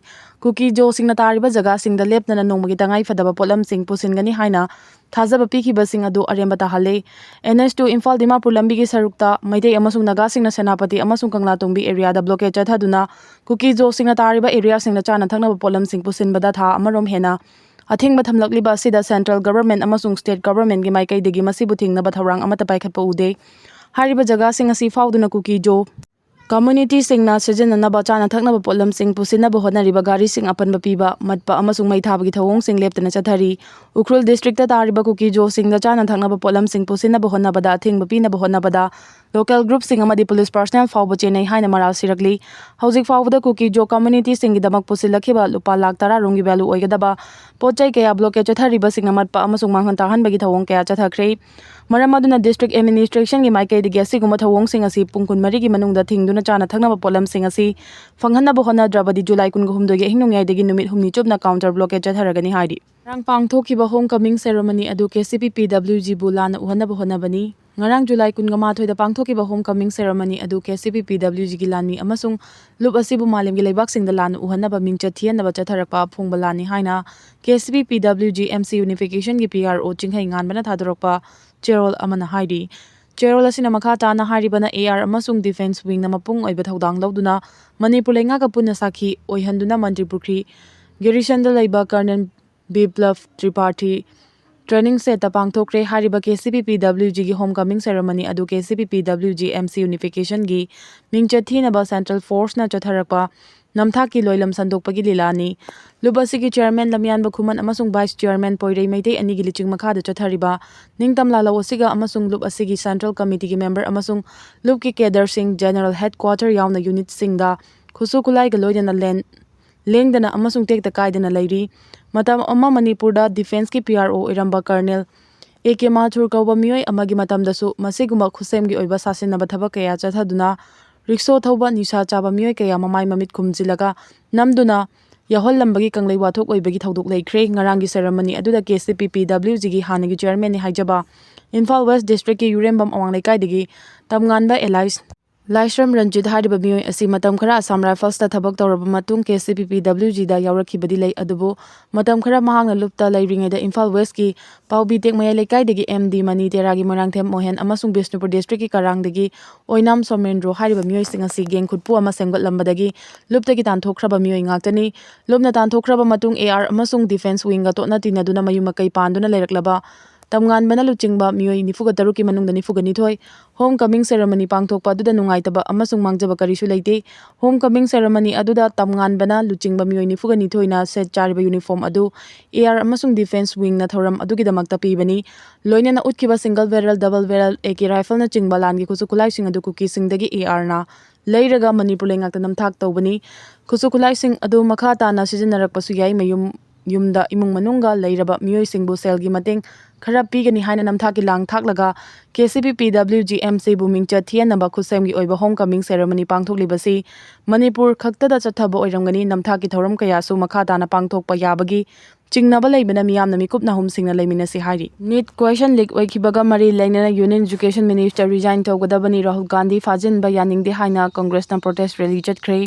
ꯀꯨꯀꯤꯖꯣꯁꯤꯡꯅ ꯇꯥꯔꯤꯕ ꯖꯒꯥꯁꯤꯡꯗ ꯂꯦꯞꯇꯅ ꯅꯣꯡꯃꯒꯤ ꯇꯉꯥꯏ ꯐꯗꯕ ꯄꯣꯠꯂꯝꯁꯤꯡ ꯄꯨꯁꯤꯟꯒꯅꯤ ꯍꯥꯏꯅ ꯊꯥꯖꯕ ꯄꯤꯈꯤꯕꯁꯤꯡ ꯑꯗꯨ ꯑꯔꯦꯝꯕ ꯇꯥꯍꯜꯂꯦ꯫ N S two Imphal Dimapur ꯂꯝꯕꯤꯒꯤ ꯁꯔꯨꯛꯇ ꯃꯩꯇꯩ ꯑꯃꯁꯨꯡ ꯅꯥꯒꯥꯁꯤꯡꯅ ꯁꯦꯅꯥꯄꯇꯤ ꯑꯃꯁꯨꯡ ꯀꯪꯂꯥꯇꯣꯡꯕꯤ ꯑꯦꯔꯤꯌꯥꯗ ꯕ꯭ꯂꯣꯀꯦꯗ ꯆꯠꯊꯗꯨꯅ ꯀꯨꯀꯤꯖꯣꯁꯤꯡꯅ ꯇꯥꯔꯤꯕ ꯑꯦꯔꯤꯌꯥꯁꯤꯡꯗ ꯆꯥꯅ ꯊꯛꯅꯕ ꯄꯣꯠꯂꯝꯁꯤꯡ ꯄꯨꯁꯤꯟꯕꯗ ꯊꯥ ꯑꯃꯔꯣꯝ ꯍꯦꯟꯅ ꯑꯊꯤꯡꯕ ꯊꯝꯂꯛꯂꯤꯕ ꯑꯁꯤꯗ ꯁꯦꯟꯇ꯭ꯔꯦꯜ ꯒꯚꯔꯟꯃꯦꯟꯠ ꯑꯃꯁꯨꯡ ꯁ꯭ꯇꯦꯠ ꯒꯚꯔꯟꯃꯦꯟꯠꯀꯤ ꯃꯥꯏꯀꯩꯗꯒꯤ ꯃꯁꯤꯕꯨ ꯊꯤꯡꯅꯕ ꯊꯧꯔꯥꯡ ꯑꯃꯠꯇ ꯄꯥꯏꯈꯠꯄ ꯎꯗꯦ꯫ ꯍꯥꯏꯔꯤꯕ ꯖꯒꯥꯁꯤꯡ ꯑꯁꯤ ꯐꯥꯎꯗꯨꯅ ꯀꯨꯀꯤꯖꯣ ꯀꯝꯃ꯭ꯌꯨꯅꯤꯇꯤꯁꯤꯡꯅ ꯁꯤꯖꯤꯟꯅꯅꯕ ꯆꯥꯅ ꯊꯛꯅꯕ ꯄꯣꯠꯂꯝꯁꯤꯡ ꯄꯨꯁꯤꯟꯅꯕ ꯍꯣꯠꯅꯔꯤꯕ ꯒꯥꯔꯤꯁꯤꯡ ꯑꯄꯟꯕ ꯄꯤꯕ, ꯃꯠꯄ ꯑꯃꯁꯨꯡ ꯃꯩ ꯊꯥꯕꯒꯤ ꯊꯧꯑꯣꯡꯁꯤꯡ ꯂꯦꯞꯇꯅ ꯆꯠꯊꯔꯤ꯫ ꯎꯈ꯭ꯔꯨꯜ ꯗꯤꯁꯇ꯭ꯔꯤꯛꯇ ꯇꯥꯔꯤꯕ ꯀꯨꯀꯤꯖꯣꯁꯤꯡꯗ ꯆꯥꯅ ꯊꯛꯅꯕ ꯄꯣꯠꯂꯝꯁꯤꯡ ꯄꯨꯁꯤꯟꯅꯕ ꯍꯣꯠꯅꯕꯗ ꯑꯊꯤꯡꯕ ꯄꯤꯅꯕ ꯍꯣꯠꯅꯕꯗ ꯂꯣꯀꯦꯜ ꯒ꯭ꯔꯨꯞꯁꯤꯡ ꯑꯃꯗꯤ ꯄꯨꯂꯤꯁ ꯄꯥꯔꯁꯅꯦꯜ ꯐꯥꯎꯕ ꯆꯦꯟꯅꯩ ꯍꯥꯏꯅ ꯃꯔꯥꯜ ꯁꯤꯔꯛꯂꯤ꯫ ꯍꯧꯖꯤꯛ ꯐꯥꯎꯕꯗ ꯀꯨꯀꯤꯖꯣ ꯀꯝꯃ꯭ꯌꯨꯅꯤꯇꯤꯁꯤꯡꯒꯤꯗꯃꯛ ꯄꯨꯁꯤꯜꯂꯛꯈꯤꯕ ꯂꯨꯄꯥ ꯂꯥꯈ ꯇꯔꯥ ꯔꯣꯝꯒꯤ ꯚꯦꯂꯨ ꯑꯣꯏꯒꯗꯕ ꯄꯣꯠ ꯆꯩ ꯀꯌꯥ ꯕ꯭ꯂꯣꯀꯦꯗ ꯆꯠꯊꯔꯤꯕꯁꯤꯡꯅ ꯃꯠꯄ ꯑꯃꯁꯨꯡ ꯃꯥꯡꯍꯟ ꯇꯥꯍꯟꯕꯒꯤ ꯊꯧꯑꯣꯡ ꯀꯌꯥ ꯆꯠꯊꯈ꯭ꯔꯦ꯫ ꯃꯔꯝ ꯑꯗꯨꯅ ꯗꯤꯁꯇ꯭ꯔꯤꯛ ꯑꯦꯗꯃꯤꯅꯤꯁꯇ꯭ꯔꯦꯁꯟꯒꯤ ꯃꯥꯏꯀꯩꯗꯒꯤ ꯑꯁꯤꯒꯨꯝꯕ ꯊꯧꯑꯣꯡꯁꯤꯡ ꯑꯁꯤ ꯄꯨꯡ ꯀꯨꯟꯃꯔꯤꯒꯤ ꯃꯅꯨꯡꯗ ꯊꯤꯡꯗꯨꯅ ꯆꯥꯅ ꯊꯛꯅꯕ ꯄꯣꯠꯂꯝꯁꯤꯡ ꯑꯁꯤ ꯐꯪꯍꯟꯅꯕ ꯍꯣꯠꯅꯗ꯭ꯔꯕꯗꯤ ꯖꯨꯂꯥꯏ ꯀꯨꯟꯒ ꯍꯨꯝꯗꯣꯏꯒꯤ ꯑꯍꯤꯡ ꯅꯣꯡꯌꯥꯏꯗꯒꯤ ꯅꯨꯃꯤꯠ ꯍꯨꯝꯅꯤ ꯆꯨꯞꯅ ꯀꯥꯎꯟꯇꯔ ꯕ꯭ꯂꯣꯀꯦꯗ ꯆꯠꯊꯔꯒꯅꯤ ꯍꯥꯏꯔꯤ꯫ ꯉꯔꯥꯡ ꯄꯥꯡꯊꯣꯛꯈꯤꯕ ꯍꯣꯝ ꯀꯃꯤꯡ ꯁꯦꯔꯦꯃꯣꯅꯤ ꯑꯗꯨ ꯀꯦ ꯁꯤ ꯄꯤ ꯄꯤ ꯗꯕ꯭ꯂꯤꯎ ꯖꯤꯕꯨ ꯂꯥꯟꯅ ꯎꯍꯟꯅꯕ ꯍꯣꯠꯅꯕꯅꯤ꯫ ꯉꯔꯥꯡ ꯖꯨꯂꯥꯏ ꯀꯨꯟꯒ ꯃꯥꯊꯣꯏꯗ ꯄꯥꯡꯊꯣꯛꯈꯤꯕ ꯍꯣꯝ ꯀꯃꯤꯡ ꯁꯦꯔꯦꯃꯣꯅꯤ ꯑꯗꯨ ꯀꯦ ꯁꯤ ꯄꯤ ꯄꯤ ꯗꯕ꯭ꯂꯤꯎ ꯖꯤꯒꯤ ꯂꯥꯟꯃꯤ ꯑꯃꯁꯨꯡ ꯂꯨꯞ ꯑꯁꯤꯕꯨ ꯃꯥꯂꯦꯝꯒꯤ ꯂꯩꯕꯥꯛꯁꯤꯡꯗ ꯂꯥꯟꯅ ꯎꯍꯟꯅꯕ ꯃꯤꯡꯆꯠ ꯊꯤꯍꯟꯅꯕ ꯆꯠꯊꯔꯛꯄ ꯑꯐꯣꯡꯕ ꯂꯥꯟꯅꯤ ꯍꯥꯏꯅ ꯀꯦ ꯁꯤ ꯄꯤ ꯄꯤ W G M C ꯌꯨꯅꯤꯐꯤꯀꯦꯁꯟꯒꯤ P R ꯑꯣ ꯆꯤꯡꯈꯩ ꯉꯥꯟꯕꯅ ꯊꯥꯗꯣꯔꯛꯄ ꯆꯦꯔꯣꯜ ꯑꯃꯅ ꯍꯥꯏꯔꯤ꯫ ꯆꯦꯔꯣꯜ ꯑꯁꯤꯅ ꯃꯈꯥ ꯇꯥꯅ ꯍꯥꯏꯔꯤꯕꯅ ꯑꯦ ꯑꯥꯔ ꯑꯃꯁꯨꯡ ꯗꯤꯐꯦꯟꯁ ꯋꯤꯡꯅ ꯃꯄꯨꯡ ꯑꯣꯏꯕ ꯊꯧꯗꯥꯡ ꯂꯧꯗꯨꯅ ꯃꯅꯤꯄꯨꯔ ꯂꯩꯉꯥꯛꯀ ꯄꯨꯟꯅ ꯁꯥꯈꯤ ꯑꯣꯏꯍꯟꯗꯨꯅ ꯃꯟꯇ꯭ꯔꯤꯄꯨꯈ꯭ꯔꯤ ꯒꯦꯔꯤꯁꯟꯗ ꯂꯩꯕ ꯀꯔꯅꯦꯜ ꯕꯤꯄ꯭ꯂꯕ ꯇ꯭ꯔꯤꯄꯥꯊꯤ ꯇ꯭ꯔꯦꯅꯤꯡ ꯁꯦꯠꯇ ꯄꯥꯡꯊꯣꯛꯈ꯭ꯔꯦ꯫ ꯍꯥꯏꯔꯤꯕ ꯀꯦ ꯁꯤ ꯄꯤ ꯄꯤ ꯗꯕ꯭ꯂꯤꯎ ꯖꯤꯒꯤ ꯍꯣꯝ ꯀꯃꯤꯡ ꯁꯦꯔꯦꯃꯣꯅꯤ ꯑꯗꯨ ꯀꯦ ꯁꯤ ꯄꯤ ꯄꯤ ꯗꯕ꯭ꯂꯤꯎ ꯖꯤ ꯑꯦꯝ ꯁꯤ ꯌꯨꯅꯤꯐꯤꯀꯦꯁꯟꯒꯤ ꯃꯤꯡꯆꯠ ꯊꯤꯅꯕ ꯁꯦꯟꯇ꯭ꯔꯦꯜ ꯐꯣꯔꯁꯅ ꯆꯠꯊꯔꯛꯄ ꯅꯝꯊꯥꯛꯀꯤ ꯂꯣꯏꯂꯝ ꯁꯟꯗꯣꯛꯄꯒꯤ ꯂꯤꯂꯥꯅꯤ꯫ ꯂꯨꯞ ꯑꯁꯤꯒꯤ ꯆꯤꯌꯔꯃꯦꯟ ꯂꯝꯌꯥꯟꯕ ꯈꯨꯃꯟ ꯑꯃꯁꯨꯡ ꯚꯥꯏꯁ ꯆꯤꯌꯔꯃꯦꯟ ꯄꯣꯏꯔꯩ ꯃꯩꯇꯩ ꯑꯅꯤꯒꯤ ꯂꯤꯆꯤꯡ ꯃꯈꯥꯗ ꯆꯠꯊꯔꯤꯕ ꯅꯤꯡꯇꯝ ꯂꯥꯂꯧ ꯑꯁꯤꯒ ꯑꯃꯁꯨꯡ ꯂꯨꯞ ꯑꯁꯤꯒꯤ ꯁꯦꯟꯇ꯭ꯔꯦꯜ ꯀꯃꯤꯇꯤꯒꯤ ꯃꯦꯝꯕꯔ ꯑꯃꯁꯨꯡ ꯂꯨꯞꯀꯤ ꯀꯦꯗꯔꯁꯤꯡ ꯖꯦꯅꯔꯦꯜ ꯍꯦꯗꯀ꯭ꯋꯥꯇꯔ ꯌꯥꯎꯅ ꯌꯨꯅꯤꯠꯁꯤꯡꯗ ꯈꯨꯠꯁꯨ ꯈꯨꯠꯂꯥꯏꯒ ꯂꯣꯏꯅꯅ ꯂꯦꯟ-, ꯂꯦꯡꯗꯅ ꯑꯃꯁꯨꯡ ꯇꯦꯛꯇ ꯀꯥꯏꯗꯅ ꯂꯩꯔꯤ꯫ ꯃꯇꯝ ꯑꯃ ꯃꯅꯤꯄꯨꯔꯗ ꯗꯤꯐꯦꯟꯁꯀꯤ ꯄꯤ ꯑꯥꯔ ꯑꯣ ꯑꯣꯏꯔꯝꯕ ꯀꯔꯅꯦꯜ ꯑꯦ ꯀꯦ ꯃꯥꯊꯨꯔ ꯀꯧꯕ ꯃꯤꯑꯣꯏ ꯑꯃꯒꯤ ꯃꯇꯝꯗꯁꯨ ꯃꯁꯤꯒꯨꯝꯕ ꯈꯨꯠꯁꯦꯝꯒꯤ ꯑꯣꯏꯕ ꯁꯥꯁꯤꯟꯅꯕ ꯊꯕꯛ ꯀꯌꯥ ꯆꯠꯊꯗꯨꯅ ꯔꯤꯛꯁꯣ ꯊꯧꯕ ꯅꯤꯁꯥ ꯆꯥꯕ ꯃꯤꯑꯣꯏ ꯀꯌꯥ ꯃꯃꯥꯏ ꯃꯃꯤꯠ ꯈꯨꯝꯖꯤꯜꯂꯒ ꯅꯝꯗꯨꯅ ꯌꯥꯎꯍꯜꯂꯝꯕꯒꯤ ꯀꯪꯂꯩ ꯋꯥꯊꯣꯛ ꯑꯣꯏꯕꯒꯤ ꯊꯧꯗꯣꯛ ꯂꯩꯈ꯭ꯔꯦ꯫ ꯉꯔꯥꯡꯒꯤ ꯁꯦꯔꯃꯅꯤ ꯑꯗꯨꯗ ꯀꯦ ꯁꯤ ꯄꯤ ꯄꯤ ꯗꯕ꯭ꯂꯤꯎ ꯖꯤꯒꯤ ꯍꯥꯟꯅꯒꯤ ꯆꯤꯌꯔꯃꯦꯟꯅꯤ ꯍꯥꯏꯖꯕ ꯏꯝꯐꯥꯜ ꯋꯦꯁ ꯗꯤꯁꯇ꯭ꯔꯤꯛꯀꯤ ꯌꯨꯔꯦꯝꯕꯝ ꯑꯋꯥꯡ ꯂꯩꯀꯥꯏꯗꯒꯤ ꯇꯝꯉꯥꯟꯕ ꯑꯦꯂꯥꯏꯁ ꯂꯥꯏꯁ꯭ꯔꯝ ꯔꯟꯖꯤꯠ ꯍꯥꯏꯔꯤꯕ ꯃꯤꯑꯣꯏ ꯑꯁꯤ ꯃꯇꯝ ꯈꯔ ꯑꯁꯥꯝ ꯔꯥꯏꯐꯜꯁꯇ ꯊꯕꯛ ꯇꯧꯔꯕ ꯃꯇꯨꯡ ꯀꯦ ꯁꯤ ꯄꯤ ꯄꯤ ꯗꯕ꯭ꯂꯤꯎ ꯖꯤꯗ ꯌꯥꯎꯔꯛꯈꯤꯕꯗꯤ ꯂꯩ꯫ ꯑꯗꯨꯕꯨ ꯃꯇꯝ ꯈꯔ ꯃꯍꯥꯛꯅ ꯂꯨꯞꯇ ꯂꯩꯔꯤꯉꯩꯗ ꯏꯝꯐꯥꯜ ꯋꯦꯁꯀꯤ ꯄꯥꯎꯕꯤ ꯇꯦꯛ ꯃꯌꯥꯏ ꯂꯩꯀꯥꯏꯗꯒꯤ ꯑꯦꯝ ꯗꯤ ꯃꯅꯤ ꯇꯦꯔꯥꯒꯤ ꯃꯣꯏꯔꯥꯡꯊꯦꯝ ꯃꯣꯍꯦꯟ ꯑꯃꯁꯨꯡ ꯕꯤꯁꯅꯨꯄꯨꯔ ꯗꯤꯁꯇ꯭ꯔꯤꯛꯀꯤ ꯀꯔꯥꯡꯗꯒꯤ ꯑꯣꯏꯅꯥꯝ ꯁꯣꯃꯦꯟꯗ꯭ꯔꯣ ꯍꯥꯏꯔꯤꯕ ꯃꯤꯑꯣꯏꯁꯤꯡ ꯑꯁꯤ ꯒꯦꯡ ꯈꯨꯠꯄꯨ ꯑꯃ ꯁꯦꯝꯒꯠꯂꯝꯕꯗꯒꯤ ꯂꯨꯞꯇꯒꯤ ꯇꯥꯟꯊꯣꯛꯈ꯭ꯔꯕ ꯃꯤꯑꯣꯏ ꯉꯥꯛꯇꯅꯤ꯫ ꯂꯨꯞꯅ ꯇꯥꯟꯊꯣꯛꯈ꯭ꯔꯕ ꯃꯇꯨꯡ ꯑꯦ ꯑꯥꯔ ꯑꯃꯁꯨꯡ ꯗꯤꯐꯦꯟꯁ ꯋꯤꯡꯒ ꯇꯣꯠꯅ ꯇꯤꯟꯅꯗꯨꯅ ꯃꯌꯨꯝ ꯃꯀꯩ ꯄꯥꯟꯗꯨꯅ ꯂꯩꯔꯛꯂꯕ ꯇꯝꯉꯥꯟꯕꯅ ꯂꯨꯆꯤꯡꯕ ꯃꯤꯑꯣꯏ ꯅꯤꯐꯨꯒ ꯇꯔꯨꯛꯀꯤ ꯃꯅꯨꯡꯗ ꯅꯤꯐꯨꯒ ꯅꯤꯊꯣꯏ ꯍꯣꯝ ꯀꯃꯤꯡ ꯁꯦꯔꯃꯅꯤ ꯄꯥꯡꯊꯣꯛꯄ ꯑꯗꯨꯗ ꯅꯨꯡꯉꯥꯏꯇꯕ ꯑꯃꯁꯨꯡ ꯃꯥꯡꯖꯕ ꯀꯔꯤꯁꯨ ꯂꯩꯇꯦ꯫ ꯍꯣꯝ ꯀꯃꯤꯡ ꯁꯦꯔꯃꯅꯤ ꯑꯗꯨꯗ ꯇꯝꯉꯥꯟꯕꯅ ꯂꯨꯆꯤꯡꯕ ꯃꯤꯑꯣꯏ ꯅꯤꯐꯨꯒ ꯅꯤꯊꯣꯏꯅ ꯁꯦꯠ ꯆꯥꯔꯤꯕ ꯌꯨꯅꯤꯐꯣꯔꯝ ꯑꯗꯨ ꯑꯦ ꯑꯥꯔ ꯑꯃꯁꯨꯡ ꯗꯤꯐꯦꯟꯁ ꯋꯤꯡꯅ ꯊꯧꯔꯝ ꯑꯗꯨꯒꯤꯗꯃꯛꯇ ꯄꯤꯕꯅꯤ꯫ ꯂꯣꯏꯅꯅ ꯎꯠꯈꯤꯕ ꯁꯤꯡꯒꯜ ꯕꯦꯔꯦꯜ, ꯗꯕꯜ ꯕꯦꯔꯦꯜ, ꯑꯦ ꯀꯦ ꯔꯥꯏꯐꯜꯅꯆꯤꯡꯕ ꯂꯥꯟꯒꯤ ꯈꯨꯠꯁꯨ ꯈꯨꯠꯂꯥꯏꯁꯤꯡ ꯑꯗꯨ ꯀꯨꯀꯤꯁꯤꯡꯗꯒꯤ ꯑꯦ ꯑꯥꯔꯅ ꯂꯩꯔꯒ ꯃꯅꯤꯄꯨꯔ ꯂꯩꯉꯥꯛꯇ ꯅꯝꯊꯥꯛ ꯇꯧꯕꯅꯤ꯫ ꯈꯨꯠꯁꯨ ꯈꯨꯠꯂꯥꯏꯁꯤꯡ ꯑꯗꯨ ꯃꯈꯥ ꯇꯥꯅ ꯁꯤꯖꯤꯟꯅꯔꯛꯄꯁꯨ ꯌꯥꯏ꯫ ꯃꯌꯨꯝ ꯌꯨꯝꯗ ꯏꯃꯨꯡ ꯃꯅꯨꯡꯒ ꯂꯩꯔꯕ ꯃꯤꯑꯣꯏꯁꯤꯡꯕꯨ ꯁꯦꯜꯒꯤ ꯃꯇꯦꯡ ꯈꯔ ꯄꯤꯒꯅꯤ ꯍꯥꯏꯅ ꯅꯝꯊꯥꯛꯀꯤ ꯂꯥꯡ ꯊꯥꯛꯂꯒ ꯀꯦ ꯁꯤ ꯄꯤ ꯄꯤ ꯗꯕ꯭ꯂꯤꯎ ꯖꯤ ꯑꯦꯝ ꯁꯤꯕꯨ ꯃꯤꯡꯆꯠ ꯊꯤꯍꯟꯅꯕ ꯈꯨꯠꯁꯦꯝꯒꯤ ꯑꯣꯏꯕ ꯍꯣꯝ ꯀꯃꯤꯡ ꯁꯦꯔꯃꯅꯤ ꯄꯥꯡꯊꯣꯛꯂꯤꯕꯁꯤ ꯃꯅꯤꯄꯨꯔ ꯈꯛꯇꯗ ꯆꯠꯊꯕ ꯑꯣꯏꯔꯝꯒꯅꯤ꯫ ꯅꯝꯊꯥꯛꯀꯤ ꯊꯧꯔꯝ ꯀꯌꯥꯁꯨ ꯃꯈꯥ ꯇꯥꯅ ꯄꯥꯡꯊꯣꯛꯄ ꯌꯥꯕꯒꯤ ꯆꯤꯡꯅꯕ ꯂꯩꯕꯅ ꯃꯤꯌꯥꯝꯅ ꯃꯤꯀꯨꯞ ꯅꯥꯍꯨꯝꯁꯤꯡꯅ ꯂꯩꯃꯤꯟꯅꯁꯤ ꯍꯥꯏꯔꯤ꯫ ꯅꯤꯠ ꯀ꯭ꯋꯦꯁꯟ ꯂꯤꯛ ꯑꯣꯏꯈꯤꯕꯒ ꯃꯔꯤ ꯂꯩꯅꯅ ꯌꯨꯅꯤꯌꯟ ꯏꯖꯨꯀꯦꯁꯟ ꯃꯤꯅꯤꯁꯇꯔ ꯔꯤꯖꯥꯏꯟ ꯇꯧꯒꯗꯕꯅꯤ, ꯔꯥꯍꯨꯜ ꯒꯥꯟꯙꯤ ꯐꯥꯖꯤꯟꯕ ꯌꯥꯅꯤꯡꯗꯦ ꯍꯥꯏꯅ ꯀꯪꯒ꯭ꯔꯦꯁꯅ ꯄ꯭ꯔꯣꯇꯦꯁ ꯔꯦꯂꯤ ꯆꯠꯈ꯭ꯔꯦ꯫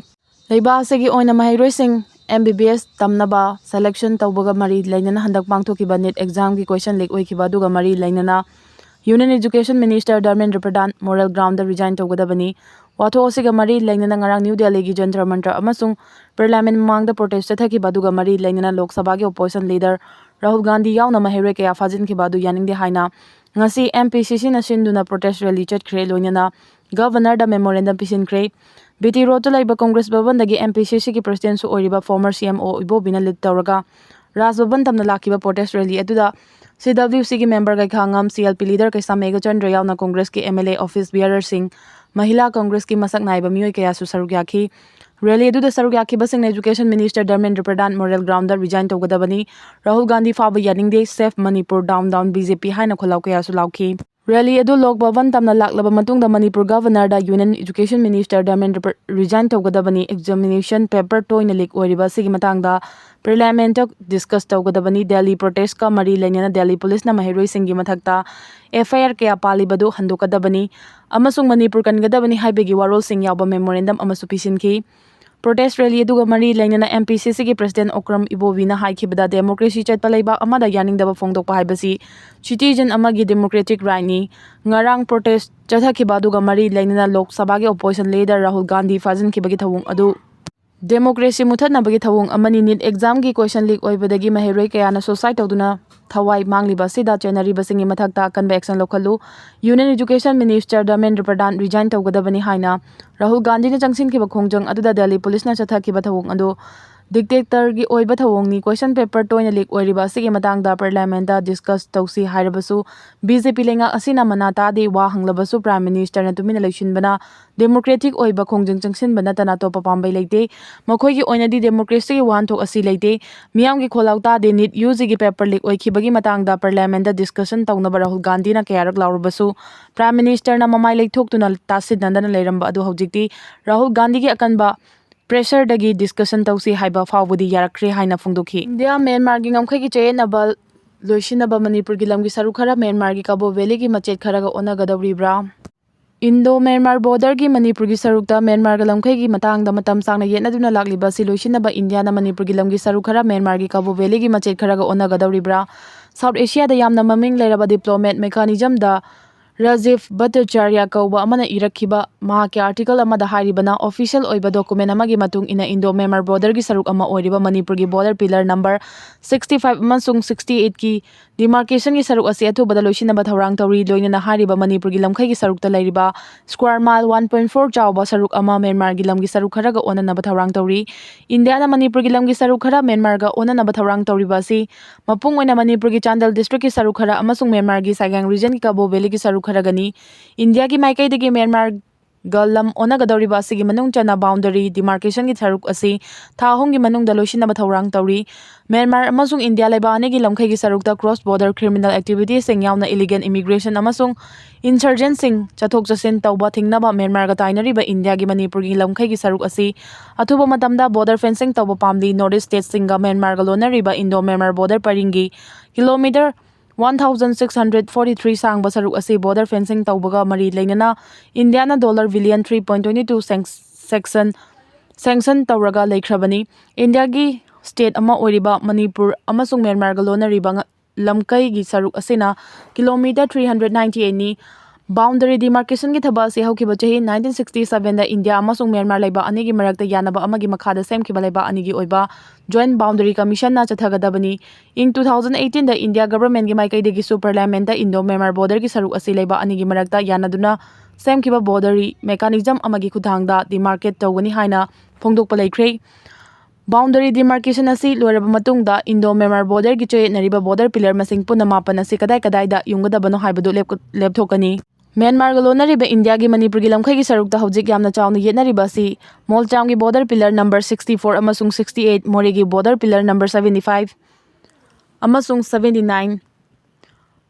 ꯂꯩꯕꯥꯛ ꯑꯁꯤꯒꯤ ꯑꯣꯏꯅ ꯃꯍꯩꯔꯣꯏꯁꯤꯡ ꯑꯦꯝ ꯕꯤ ꯕꯤ ꯑꯦꯁ ꯇꯝꯅꯕ ꯁꯦꯂꯦꯛꯁꯟ ꯇꯧꯕꯒ ꯃꯔꯤ ꯂꯩꯅꯅ ꯍꯟꯗꯛ ꯄꯥꯡꯊꯣꯛꯈꯤꯕ ꯅꯤꯠ ꯑꯦꯛꯖꯥꯝꯒꯤ ꯀ꯭ꯋꯦꯁꯟ ꯂꯤꯛ ꯑꯣꯏꯈꯤꯕ ꯑꯗꯨꯒ ꯃꯔꯤ ꯂꯩꯅꯅ ꯌꯨꯅꯤꯌꯟ ꯏꯖꯨꯀꯦꯁꯟ ꯃꯤꯅꯤꯁꯇꯔ ꯙꯔꯃꯦꯟꯗ꯭ꯔ ꯄ꯭ꯔꯙꯥꯟ ꯃꯣꯔꯦꯜ ꯒ꯭ꯔꯥꯎꯟꯗ ꯔꯤꯖꯥꯏꯟ ꯇꯧꯒꯗꯕꯅꯤ꯫ ꯋꯥꯊꯣꯛ ꯑꯁꯤꯒ ꯃꯔꯤ ꯂꯩꯅꯅ ꯉꯔꯥꯡ ꯅ꯭ꯌꯨ ꯗꯦꯜꯂꯤꯒꯤ ꯖꯟꯇꯔ ꯃꯟꯇꯔ ꯑꯃꯁꯨꯡ ꯄꯥꯔꯂꯤꯌꯥꯃꯦꯟ ꯃꯃꯥꯡꯗ ꯄ꯭ꯔꯣꯇꯦꯁ ꯆꯠꯊꯈꯤꯕ ꯑꯗꯨꯒ ꯃꯔꯤ ꯂꯩꯅꯅ ꯂꯣꯛ ꯁꯚꯥꯒꯤ ꯑꯣꯄꯣꯖꯤꯁꯟ ꯂꯤꯗꯔ ꯔꯥꯍꯨꯜ ꯒꯥꯟꯙꯤ ꯌꯥꯎꯅ ꯃꯍꯩꯔꯣꯏ ꯀꯌꯥ ꯐꯥꯖꯤꯟꯈꯤꯕ ꯑꯗꯨ ꯌꯥꯅꯤꯡꯗꯦ ꯍꯥꯏꯅ ꯉꯁꯤ ꯑꯦꯝ ꯄꯤ ꯁꯤ ꯁꯤꯅ ꯁꯤꯟꯗꯨꯅ ꯄ꯭ꯔꯣꯇꯦꯁ ꯔꯦꯂꯤ ꯆꯠꯈ꯭ꯔꯦ꯫ ꯂꯣꯏꯅꯅ ꯒꯚꯔꯅꯔꯗ ꯃꯦꯃꯣꯔꯦꯟꯗꯝ ꯄꯤꯁꯤꯟꯈ꯭ꯔꯦ꯫ ꯕꯤ ꯇꯤ ꯔꯣꯗꯇ ꯂꯩꯕ ꯀꯪꯒ꯭ꯔꯦꯁ ꯚꯕꯟꯗꯒꯤ ꯑꯦꯝ ꯄꯤ ꯁꯤ ꯁꯤꯒꯤ ꯄ꯭ꯔꯁꯤꯗꯦꯟꯠꯁꯨ ꯑꯣꯏꯔꯤꯕ ꯐꯣꯔꯃꯔ ꯁꯤ ꯑꯦꯝ ꯑꯣ ꯏꯕꯣꯕꯤꯅ ꯂꯤꯗ ꯇꯧꯔꯒ ꯔꯥꯖ ꯚꯕꯟ ꯇꯝꯅ ꯂꯥꯛꯈꯤꯕ ꯄ꯭ꯔꯣꯇꯦꯁ ꯔꯦꯂꯤ ꯑꯗꯨꯗ ꯁꯤ ꯗꯕ꯭ꯂꯤꯌꯨ ꯁꯤꯒꯤ member ꯀꯩꯈꯥꯉꯝ, C L P leader ꯀꯩꯁꯥꯝ ꯃꯦꯘꯆꯟꯗ꯭ꯔ ꯌꯥꯎꯅ ꯀꯪꯒ꯭ꯔꯦꯁꯀꯤ ꯑꯦꯝ ꯑꯦꯜ ꯑꯦ, ꯑꯣꯐꯤꯁ ꯕꯤꯌꯔꯔꯁꯤꯡ, ꯃꯍꯤꯂꯥ ꯀꯪꯒ꯭ꯔꯦꯁꯀꯤ ꯃꯁꯛ ꯅꯥꯏꯕ ꯃꯤꯑꯣꯏ ꯀꯌꯥꯁꯨ ꯁꯔꯨꯛ ꯌꯥꯈꯤ꯫ ꯔꯦꯂꯤ ꯑꯗꯨꯗ ꯁꯔꯨꯛ ꯌꯥꯈꯤꯕꯁꯤꯡꯅ Education Minister ꯙꯔꯃꯦꯟꯗ꯭ꯔ ꯄ꯭ꯔꯙꯥꯟ Model Ground ꯗ resign ꯇꯧꯒꯗꯕꯅꯤ, ꯔꯥꯍꯨꯜ ꯒꯥꯟꯙꯤ ꯐꯥꯕ ꯌꯥꯅꯤꯡꯗꯦ, Save Manipur, Down Down B J P ꯍꯥꯏꯅ ꯈꯣꯜꯂꯥꯎ ꯀꯌꯥꯁꯨ ꯂꯥꯎꯈꯤ꯫ ꯔꯦꯂꯤ ꯑꯗꯨ ꯂꯣꯛ ꯚꯕꯟ ꯇꯝꯅ ꯂꯥꯛꯂꯕ ꯃꯇꯨꯡꯗ ꯃꯅꯤꯄꯨꯔ Governor ꯗ Union Education Minister Dharmendra ꯄ꯭ꯔ-, resign ꯇꯧꯒꯗꯕꯅꯤ, examination paper ꯇꯣꯏꯅ leak ꯑꯣꯏꯔꯤꯕ ꯑꯁꯤꯒꯤ ꯃꯇꯥꯡꯗ Parliament ꯇ discuss ꯇꯧꯒꯗꯕꯅꯤ꯫ ꯗꯦꯜꯂꯤ protest ꯀ ꯃꯔꯤ ꯂꯩꯅꯅ ꯗꯦꯜꯂꯤ ꯄꯨꯂꯤꯁꯅ ꯃꯍꯩꯔꯣꯏꯁꯤꯡꯒꯤ ꯃꯊꯛꯇ F I R ꯀꯌꯥ ꯄꯥꯜꯂꯤꯕꯗꯨ ꯍꯟꯗꯣꯛꯀꯗꯕꯅꯤ ꯑꯃꯁꯨꯡ ꯃꯅꯤꯄꯨꯔ ꯀꯟꯒꯗꯕꯅꯤ ꯍꯥꯏꯕꯒꯤ ꯋꯥꯔꯣꯜꯁꯤꯡ ꯌꯥꯎꯕ memorandum ꯑꯃꯁꯨ ꯄꯤꯁꯤꯟꯈꯤ꯫ Protest rally ꯑꯗꯨꯒ ꯃꯔꯤ ꯂꯩꯅꯅ M P C C ꯒꯤ President ꯑꯣꯀ꯭ꯔꯝ ꯏꯕꯣꯕꯤꯅ ꯍꯥꯏꯈꯤꯕꯗ, democracy ꯆꯠꯄ ꯂꯩꯕꯥꯛ ꯑꯃꯗ ꯌꯥꯅꯤꯡꯗꯕ ꯐꯣꯡꯗꯣꯛꯄ ꯍꯥꯏꯕꯁꯤ citizen ꯑꯃꯒꯤ democratic right ꯅꯤ꯫ ꯉꯔꯥꯡ protest ꯆꯠꯊꯈꯤꯕ ꯑꯗꯨꯒ ꯃꯔꯤ ꯂꯩꯅꯅ ꯂꯣꯛ ꯁꯚꯥꯒꯤ opposition leader ꯔꯥꯍꯨꯜ ꯒꯥꯟꯙꯤ ꯐꯥꯖꯤꯟꯈꯤꯕꯒꯤ ꯊꯧꯑꯣꯡ ꯑꯗꯨ democracy ꯃꯨꯊꯠꯅꯕꯒꯤ ꯊꯧꯑꯣꯡ ꯑꯃꯅꯤ꯫ NEET exam ꯒꯤ question leak ꯑꯣꯏꯕꯗꯒꯤ ꯃꯍꯩꯔꯣꯏ ꯀꯌꯥꯅ suicide ꯇꯧꯗꯨꯅ ꯊꯋꯥꯏ ꯃꯥꯡꯂꯤꯕ ꯑꯁꯤꯗ ꯆꯦꯟꯅꯔꯤꯕꯁꯤꯡꯒꯤ ꯃꯊꯛꯇ ꯑꯀꯟꯕ action ꯂꯧꯈꯠꯂꯨ꯫ Union Education Minister Dharmendra ꯄ꯭ꯔꯙꯥꯟ resign ꯇꯧꯒꯗꯕꯅꯤ ꯍꯥꯏꯅ ꯔꯥꯍꯨꯜ ꯒꯥꯟꯙꯤꯅ ꯆꯪꯁꯤꯟꯈꯤꯕ ꯈꯣꯡꯖꯪ ꯑꯗꯨꯗ ꯗꯦꯜꯂꯤ ꯄꯨꯂꯤꯁꯅ ꯆꯠꯊꯈꯤꯕ ꯊꯧꯑꯣꯡ ꯑꯗꯨ dictator ꯒꯤ ꯑꯣꯏꯕ ꯊꯧꯑꯣꯡꯅꯤ꯫ Question paper ꯇꯣꯏꯅ leak ꯑꯣꯏꯔꯤꯕ ꯑꯁꯤꯒꯤ ꯃꯇꯥꯡꯗ Parliament ꯇ discuss ꯇꯧꯁꯤ ꯍꯥꯏꯔꯕꯁꯨ B J P ꯂꯩꯉꯥꯛ ꯑꯁꯤꯅ ꯃꯅꯥ ꯇꯥꯗꯦ꯫ ꯋꯥ ꯍꯪꯂꯕꯁꯨ Prime Minister ꯅ ꯇꯨꯃꯤꯟꯅ ꯂꯩꯁꯤꯟꯕꯅ democratic ꯑꯣꯏꯕ ꯈꯣꯡꯖꯪ ꯆꯪꯁꯤꯟꯕ ꯅꯠꯇꯅ ꯑꯇꯣꯞꯄ ꯄꯥꯝꯕꯩ ꯂꯩꯇꯦ꯫ ꯃꯈꯣꯏꯒꯤ ꯑꯣꯏꯅꯗꯤ democracy ꯒꯤ ꯋꯥꯍꯟꯊꯣꯛ ꯑꯁꯤ ꯂꯩꯇꯦ꯫ ꯃꯤꯌꯥꯝꯒꯤ ꯈꯣꯜꯂꯥꯎ ꯇꯥꯗꯦ꯫ NEET U G ꯒꯤ paper leak ꯑꯣꯏꯈꯤꯕꯒꯤ ꯃꯇꯥꯡꯗ Parliament ꯇ discussion ꯇꯧꯅꯕ ꯔꯥꯍꯨꯜ ꯒꯥꯟꯙꯤꯅ ꯀꯌꯥꯔꯛ ꯂꯥꯎꯔꯕꯁꯨ Prime Minister ꯅ ꯃꯃꯥꯏ ꯂꯩꯊꯣꯛꯇꯨꯅ ꯇꯥꯁꯤꯟꯅꯗꯅ ꯂꯩꯔꯝꯕ ꯑꯗꯨ ꯍꯧꯖꯤꯛꯇꯤ ꯔꯥꯍꯨꯜ ꯒꯥꯟꯙꯤꯒꯤ ꯑꯀꯟꯕ pressure ꯗꯒꯤ discussion ꯇꯧꯁꯤ ꯍꯥꯏꯕ ꯐꯥꯎꯕꯗꯤ ꯌꯥꯔꯛꯈ꯭ꯔꯦ ꯍꯥꯏꯅ ꯐꯣꯡꯗꯣꯛꯈꯤ꯫ ꯏꯟꯗꯤꯌꯥ ꯃ꯭ꯌꯥꯟꯃꯥꯔꯒꯤ ꯉꯝꯈꯩꯒꯤ ꯆꯌꯦꯠꯅꯕ ꯂꯣꯏꯁꯤꯟꯅꯕ ꯃꯅꯤꯄꯨꯔꯒꯤ ꯂꯝꯒꯤ ꯁꯔꯨꯛ ꯈꯔ ꯃ꯭ꯌꯥꯟꯃꯥꯔꯒꯤ ꯀꯕꯣ ꯚꯦꯂꯤꯒꯤ ꯃꯆꯦꯠ ꯈꯔꯒ ꯑꯣꯟꯅꯒꯗꯧꯔꯤꯕ꯭ꯔꯥ? Indo Myanmar border ꯒꯤ ꯃꯅꯤꯄꯨꯔꯒꯤ ꯁꯔꯨꯛꯇ ꯃ꯭ꯌꯥꯟꯃꯥꯔꯒ ꯂꯝꯈꯩꯒꯤ ꯃꯇꯥꯡꯗ ꯃꯇꯝ ꯁꯥꯡꯅ ꯌꯦꯠꯅꯗꯨꯅ ꯂꯥꯛꯂꯤꯕ ꯑꯁꯤ ꯂꯣꯏꯁꯤꯟꯅꯕ ꯏꯟꯗꯤꯌꯥꯅ ꯃꯅꯤꯄꯨꯔꯒꯤ ꯂꯝꯒꯤ ꯁꯔꯨꯛ ꯈꯔ ꯃ꯭ꯌꯥꯟꯃꯥꯔꯒꯤ ꯀꯕꯣ ꯚꯦꯂꯤꯒꯤ ꯃꯆꯦꯠ ꯈꯔꯒ ꯑꯣꯟꯅꯒꯗꯧꯔꯤꯕ꯭ꯔꯥ? South Asia ꯗ ꯌꯥꯝꯅ ꯃꯃꯤꯡ ꯂꯩꯔꯕ diplomat mechanism ꯗ ꯔꯥꯖꯤꯚ ꯚꯠꯇꯥꯆꯥꯔꯌ ꯀꯧꯕ ꯑꯃꯅ ꯏꯔꯛꯈꯤꯕ ꯃꯍꯥꯛꯀꯤ article ꯑꯃꯗ ꯍꯥꯏꯔꯤꯕꯅ, official ꯑꯣꯏꯕ document ꯑꯃꯒꯤ ꯃꯇꯨꯡ ꯏꯟꯅ Indo Myanmar border ꯒꯤ ꯁꯔꯨꯛ ꯑꯃ ꯑꯣꯏꯔꯤꯕ ꯃꯅꯤꯄꯨꯔꯒꯤ border pillar number sixty five ꯑꯃꯁꯨꯡ sixty eight ꯀꯤ demarcation ꯒꯤ ꯁꯔꯨꯛ ꯑꯁꯤ ꯑꯊꯨꯕꯗ ꯂꯣꯏꯁꯤꯟꯅꯕ ꯊꯧꯔꯥꯡ ꯇꯧꯔꯤ꯫ ꯂꯣꯏꯅꯅ ꯍꯥꯏꯔꯤꯕ ꯃꯅꯤꯄꯨꯔꯒꯤ ꯂꯝꯈꯩꯒꯤ ꯁꯔꯨꯛꯇ ꯂꯩꯔꯤꯕ square mile one point four ꯆꯥꯎꯕ ꯁꯔꯨꯛ ꯑꯃ ꯃ꯭ꯌꯥꯟꯃꯥꯔꯒꯤ ꯂꯝꯒꯤ ꯁꯔꯨꯛ ꯈꯔꯒ ꯑꯣꯟꯅꯅꯕ ꯊꯧꯔꯥꯡ ꯇꯧꯔꯤ꯫ ꯏꯟꯗꯤꯌꯥꯅ ꯃꯅꯤꯄꯨꯔꯒꯤ ꯂꯝꯒꯤ ꯁꯔꯨꯛ ꯈꯔ ꯃ꯭ꯌꯥꯟꯃꯥꯔꯒ ꯑꯣꯟꯅꯅꯕ ꯊꯧꯔꯥꯡ ꯇꯧꯔꯤꯕ ꯑꯁꯤ ꯃꯄꯨꯡ ꯑꯣꯏꯅ ꯃꯅꯤꯄꯨꯔꯒꯤ ꯆꯥꯟꯗꯦꯜ district ꯀꯤ ꯁꯔꯨꯛ ꯈꯔ ꯑꯃꯁꯨꯡ ꯃ꯭ꯌꯥꯟꯃꯥꯔꯒꯤ ꯁꯥꯏꯒꯥꯡ region ꯒꯤ ꯀꯕꯣ ꯚꯦꯂꯤꯒꯤ ꯁꯔꯨꯛ ꯈꯔꯒꯅꯤ꯫ ꯏꯟꯗꯤꯌꯥꯒꯤ ꯃꯥꯏꯀꯩꯗꯒꯤ ꯃ꯭ꯌꯥꯟꯃꯥꯔ ꯒ ꯂꯝ ꯑꯣꯟꯅꯒꯗꯧꯔꯤꯕ ꯑꯁꯤꯒꯤ ꯃꯅꯨꯡ ꯆꯟꯅ boundary demarcationꯒꯤ ꯁꯔꯨꯛ ꯑꯁꯤ ꯊꯥ ꯑꯍꯨꯝꯒꯤ ꯃꯅꯨꯡꯗ ꯂꯣꯏꯁꯤꯟꯅꯕ ꯊꯧꯔꯥꯡ ꯇꯧꯔꯤ꯫ ꯃ꯭ꯌꯥꯟꯃꯥꯔ ꯑꯃꯁꯨꯡ ꯏꯟꯗꯤꯌꯥ ꯂꯩꯕꯥꯛ ꯑꯅꯤꯒꯤ ꯂꯝꯈꯩꯒꯤ ꯁꯔꯨꯛꯇ cross border criminal activityꯁꯤꯡ ꯌꯥꯎꯅ illegal immigration ꯑꯃꯁꯨꯡ insurgentꯁꯤꯡ ꯆꯠꯊꯣꯛ ꯆꯠꯁꯤꯟ ꯇꯧꯕ ꯊꯤꯡꯅꯕ ꯃ꯭ꯌꯥꯟꯃꯥꯔꯒ ꯇꯥꯏꯅꯔꯤꯕ ꯏꯟꯗꯤꯌꯥꯒꯤ ꯃꯅꯤꯄꯨꯔꯒꯤ ꯂꯝꯈꯩꯒꯤ ꯁꯔꯨꯛ ꯑꯁꯤ ꯑꯊꯨꯕ ꯃꯇꯝꯗ border fencing ꯇꯧꯕ ꯄꯥꯝꯂꯤ꯫ North East stateꯁꯤꯡꯒ ꯃ꯭ꯌꯥꯟꯃꯥꯔꯒ ꯂꯣꯟꯅꯔꯤꯕ Indo Myanmar border ꯄꯔꯤꯡꯒꯤ kilometre one thousand six hundred forty three ꯁꯥꯡꯕ ꯁꯔꯨꯛ ꯑꯁꯤ border fencing ꯇꯧꯕꯒ ꯃꯔꯤ ꯂꯩꯅꯅ ꯏꯟꯗꯤꯌꯥꯅ dollar billion three point twenty two sanction sanction ꯇꯧꯔꯒ ꯂꯩꯈ꯭ꯔꯕꯅꯤ꯫ ꯏꯟꯗꯤꯌꯥꯒꯤ state ꯑꯃ ꯑꯣꯏꯔꯤꯕ ꯃꯅꯤꯄꯨꯔ ꯑꯃꯁꯨꯡ ꯃ꯭ꯌꯥꯟꯃꯥꯔꯒ ꯂꯣꯟꯅꯔꯤꯕ ꯉ-, ꯂꯝꯀꯩꯒꯤ ꯁꯔꯨꯛ ꯑꯁꯤꯅ kilometre three hundred ninety eight ꯅꯤ꯫ Boundary demarcationꯒꯤ ꯊꯕꯛ ꯑꯁꯤ ꯍꯧꯈꯤꯕ ꯆꯍꯤ nineteen sixty sevenꯗ ꯏꯟꯗꯤꯌꯥ ꯑꯃꯁꯨꯡ ꯃ꯭ꯌꯥꯟꯃꯥꯔ ꯂꯩꯕꯥꯛ ꯑꯅꯤꯒꯤ ꯃꯔꯛꯇ ꯌꯥꯅꯕ ꯑꯃꯒꯤ ꯃꯈꯥꯗ ꯁꯦꯝꯈꯤꯕ ꯂꯩꯕꯥꯛ ꯑꯅꯤꯒꯤ ꯑꯣꯏꯕ Joint Boundary Commissionꯅ ꯆꯠꯊꯒꯗꯕꯅꯤ꯫ ꯏꯪ two thousand eighteenꯗ ꯏꯟꯗꯤꯌꯥ governmentꯀꯤ ꯃꯥꯏꯀꯩꯗꯒꯤꯁꯨ parliamentꯇ Indo Myanmar borderꯒꯤ ꯁꯔꯨꯛ ꯑꯁꯤ ꯂꯩꯕꯥꯛ ꯑꯅꯤꯒꯤ ꯃꯔꯛꯇ ꯌꯥꯅꯗꯨꯅ ꯁꯦꯝꯈꯤꯕ boundary mechanism ꯑꯃꯒꯤ ꯈꯨꯠꯊꯥꯡꯗ demarcate ꯇꯧꯒꯅꯤ ꯍꯥꯏꯅ ꯐꯣꯡꯗꯣꯛꯄ ꯂꯩꯈ꯭ꯔꯦ꯫ Boundary demarcation ꯑꯁꯤ ꯂꯣꯏꯔꯕ ꯃꯇꯨꯡꯗ Indo Myanmar borderꯒꯤ ꯆꯌꯦꯠꯅꯔꯤꯕ border pillar ꯃꯁꯤꯡ ꯄꯨꯟꯅ ꯃꯥꯄꯟ ꯑꯁꯤ ꯀꯗꯥꯏ ꯀꯗꯥꯏꯗ ꯌꯨꯡꯒꯗꯕꯅꯣ ꯍꯥꯏꯕꯗꯨ ꯂꯦꯞꯀ-, ꯂꯦꯞꯊꯣꯛꯀꯅꯤ꯫ ꯃ꯭ꯌꯥꯟꯃꯥꯔꯒ ꯂꯣꯟꯅꯔꯤꯕ ꯏꯟꯗꯤꯌꯥꯒꯤ ꯃꯅꯤꯄꯨꯔꯒꯤ ꯂꯝꯈꯩꯒꯤ ꯁꯔꯨꯛꯇ ꯍꯧꯖꯤꯛ ꯌꯥꯝꯅ ꯆꯥꯎꯅ ꯌꯦꯠꯅꯔꯤꯕ ꯑꯁꯤ ꯃꯣꯜꯆꯥꯝꯒꯤ border pillar number sixty four ꯑꯃꯁꯨꯡ sixty eight, ꯃꯣꯔꯦꯒꯤ border pillar number seventy five ꯑꯃꯁꯨꯡ seventy nine,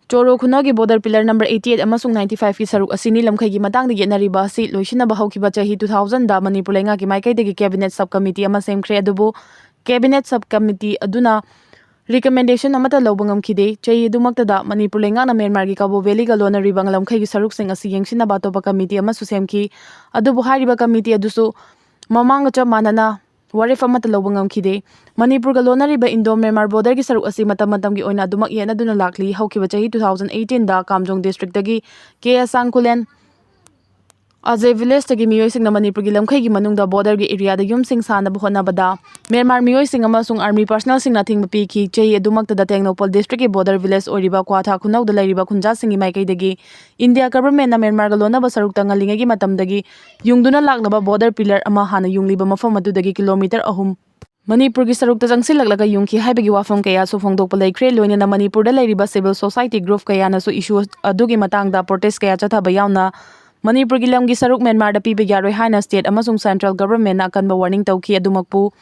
ꯆꯣꯔꯣ ꯈꯨꯅꯧꯒꯤ border pillar number eighty eight ꯑꯃꯁꯨꯡ ninety five ꯀꯤ ꯁꯔꯨꯛ ꯑꯁꯤꯅꯤ꯫ ꯂꯝꯈꯩꯒꯤ ꯃꯇꯥꯡꯗ ꯌꯦꯠꯅꯔꯤꯕ ꯑꯁꯤ ꯂꯣꯏꯁꯤꯟꯅꯕ ꯍꯧꯈꯤꯕ ꯆꯍꯤ two thousandꯗ ꯃꯅꯤꯄꯨꯔ ꯂꯩꯉꯥꯛꯀꯤ ꯃꯥꯏꯀꯩꯗꯒꯤ cabinet subcommittee ꯑꯃ ꯁꯦꯝꯈ꯭ꯔꯦ, ꯑꯗꯨꯕꯨ cabinet subcommittee ꯑꯗꯨꯅ recommendation ꯑꯃꯠꯇ ꯂꯧꯕ ꯉꯝꯈꯤꯗꯦ꯫ ꯆꯍꯤ ꯑꯗꯨꯃꯛꯇꯗ ꯃꯅꯤꯄꯨꯔ ꯂꯩꯉꯥꯛꯅ ꯃ꯭ꯌꯥꯟꯃꯥꯔꯒꯤ ꯀꯕꯣ valleyꯒ ꯂꯣꯟꯅꯔꯤꯕ ꯂꯝꯈꯩꯒꯤ ꯁꯔꯨꯛꯁꯤꯡ ꯑꯁꯤ ꯌꯦꯡꯁꯤꯟꯅꯕ ꯑꯇꯣꯞꯄ committee ꯑꯃꯁꯨ ꯁꯦꯝꯈꯤ, ꯑꯗꯨꯕꯨ ꯍꯥꯏꯔꯤꯕ committee ꯑꯗꯨꯁꯨ ꯃꯃꯥꯡꯒ ꯆꯞ ꯃꯥꯟꯅꯅ ꯋꯥꯔꯦꯞ ꯑꯃꯠꯇ ꯂꯧꯕ ꯉꯝꯈꯤꯗꯦ꯫ ꯃꯅꯤꯄꯨꯔꯒ ꯂꯣꯟꯅꯔꯤꯕ Indo Myanmar borderꯒꯤ ꯁꯔꯨꯛ ꯑꯁꯤ ꯃꯇꯝ ꯃꯇꯝꯒꯤ ꯑꯣꯏꯅ ꯑꯗꯨꯃꯛ ꯌꯦꯠꯅꯗꯨꯅ ꯂꯥꯛꯂꯤ꯫ ꯍꯧꯈꯤꯕ ꯆꯍꯤ two thousand eighteenꯗ ꯀꯥꯝꯖꯣꯡ districtꯇꯒꯤ ꯀꯦ ꯑꯁꯥꯡꯈꯨꯂꯦꯟ ꯑꯖꯦ villageꯇꯒꯤ ꯃꯤꯑꯣꯏꯁꯤꯡꯅ ꯃꯅꯤꯄꯨꯔꯒꯤ ꯂꯝꯈꯩꯒꯤ ꯃꯅꯨꯡꯗ borderꯒꯤ areaꯗ ꯌꯨꯝꯁꯤꯡ ꯁꯥꯅꯕ ꯍꯣꯠꯅꯕꯗ ꯃ꯭ꯌꯥꯟꯃꯥꯔ ꯃꯤꯑꯣꯏꯁꯤꯡ ꯑꯃꯁꯨꯡ army personnelꯁꯤꯡꯅ ꯑꯊꯤꯡꯕ ꯄꯤꯈꯤ꯫ ꯆꯍꯤ ꯑꯗꯨꯃꯛꯇꯗ ꯇꯦꯡꯅꯧꯄꯜ districtꯀꯤ border village ꯑꯣꯏꯔꯤꯕ ꯀ꯭ꯋꯥꯊꯥ ꯈꯨꯅꯧꯗ ꯂꯩꯔꯤꯕ ꯈꯨꯟꯖꯥꯁꯤꯡꯒꯤ ꯃꯥꯏꯀꯩꯗꯒꯤ ꯏꯟꯗꯤꯌꯥ governmentꯅ ꯃ꯭ꯌꯥꯟꯃꯥꯔꯒ ꯂꯣꯟꯅꯕ ꯁꯔꯨꯛꯇ ꯉꯜꯂꯤꯉꯩꯒꯤ ꯃꯇꯝꯗꯒꯤ ꯌꯨꯡꯗꯨꯅ ꯂꯥꯛꯂꯕ border pillar ꯑꯃ ꯍꯥꯟꯅ ꯌꯨꯡꯂꯤꯕ ꯃꯐꯝ ꯑꯗꯨꯗꯒꯤ kilometre ꯑꯍꯨꯝ ꯃꯅꯤꯄꯨꯔꯒꯤ ꯁꯔꯨꯛꯇ ꯆꯪꯁꯤꯜꯂꯛꯂꯒ ꯌꯨꯡꯈꯤ ꯍꯥꯏꯕꯒꯤ ꯋꯥꯐꯝ ꯀꯌꯥꯁꯨ ꯐꯣꯡꯗꯣꯛꯄ ꯂꯩꯈ꯭ꯔꯦ꯫ ꯂꯣꯏꯅꯅ ꯃꯅꯤꯄꯨꯔꯗ ꯂꯩꯔꯤꯕ civil society group ꯀꯌꯥꯅꯁꯨ issue ꯑꯗꯨꯒꯤ ꯃꯇꯥꯡꯗ protest ꯀꯌꯥ ꯆꯠꯊꯕ ꯌꯥꯎꯅ ꯃꯅꯤꯄꯨꯔꯒꯤ ꯂꯝꯒꯤ ꯁꯔꯨꯛ ꯃ꯭ꯌꯥꯟꯃꯥꯔꯗ ꯄꯤꯕ ꯌꯥꯔꯣꯏ ꯍꯥꯏꯅ state ꯑꯃꯁꯨꯡ central governmentꯅ ꯑꯀꯟꯕ warning ꯇꯧꯈꯤ꯫ ꯑꯗꯨꯃꯛꯄꯨ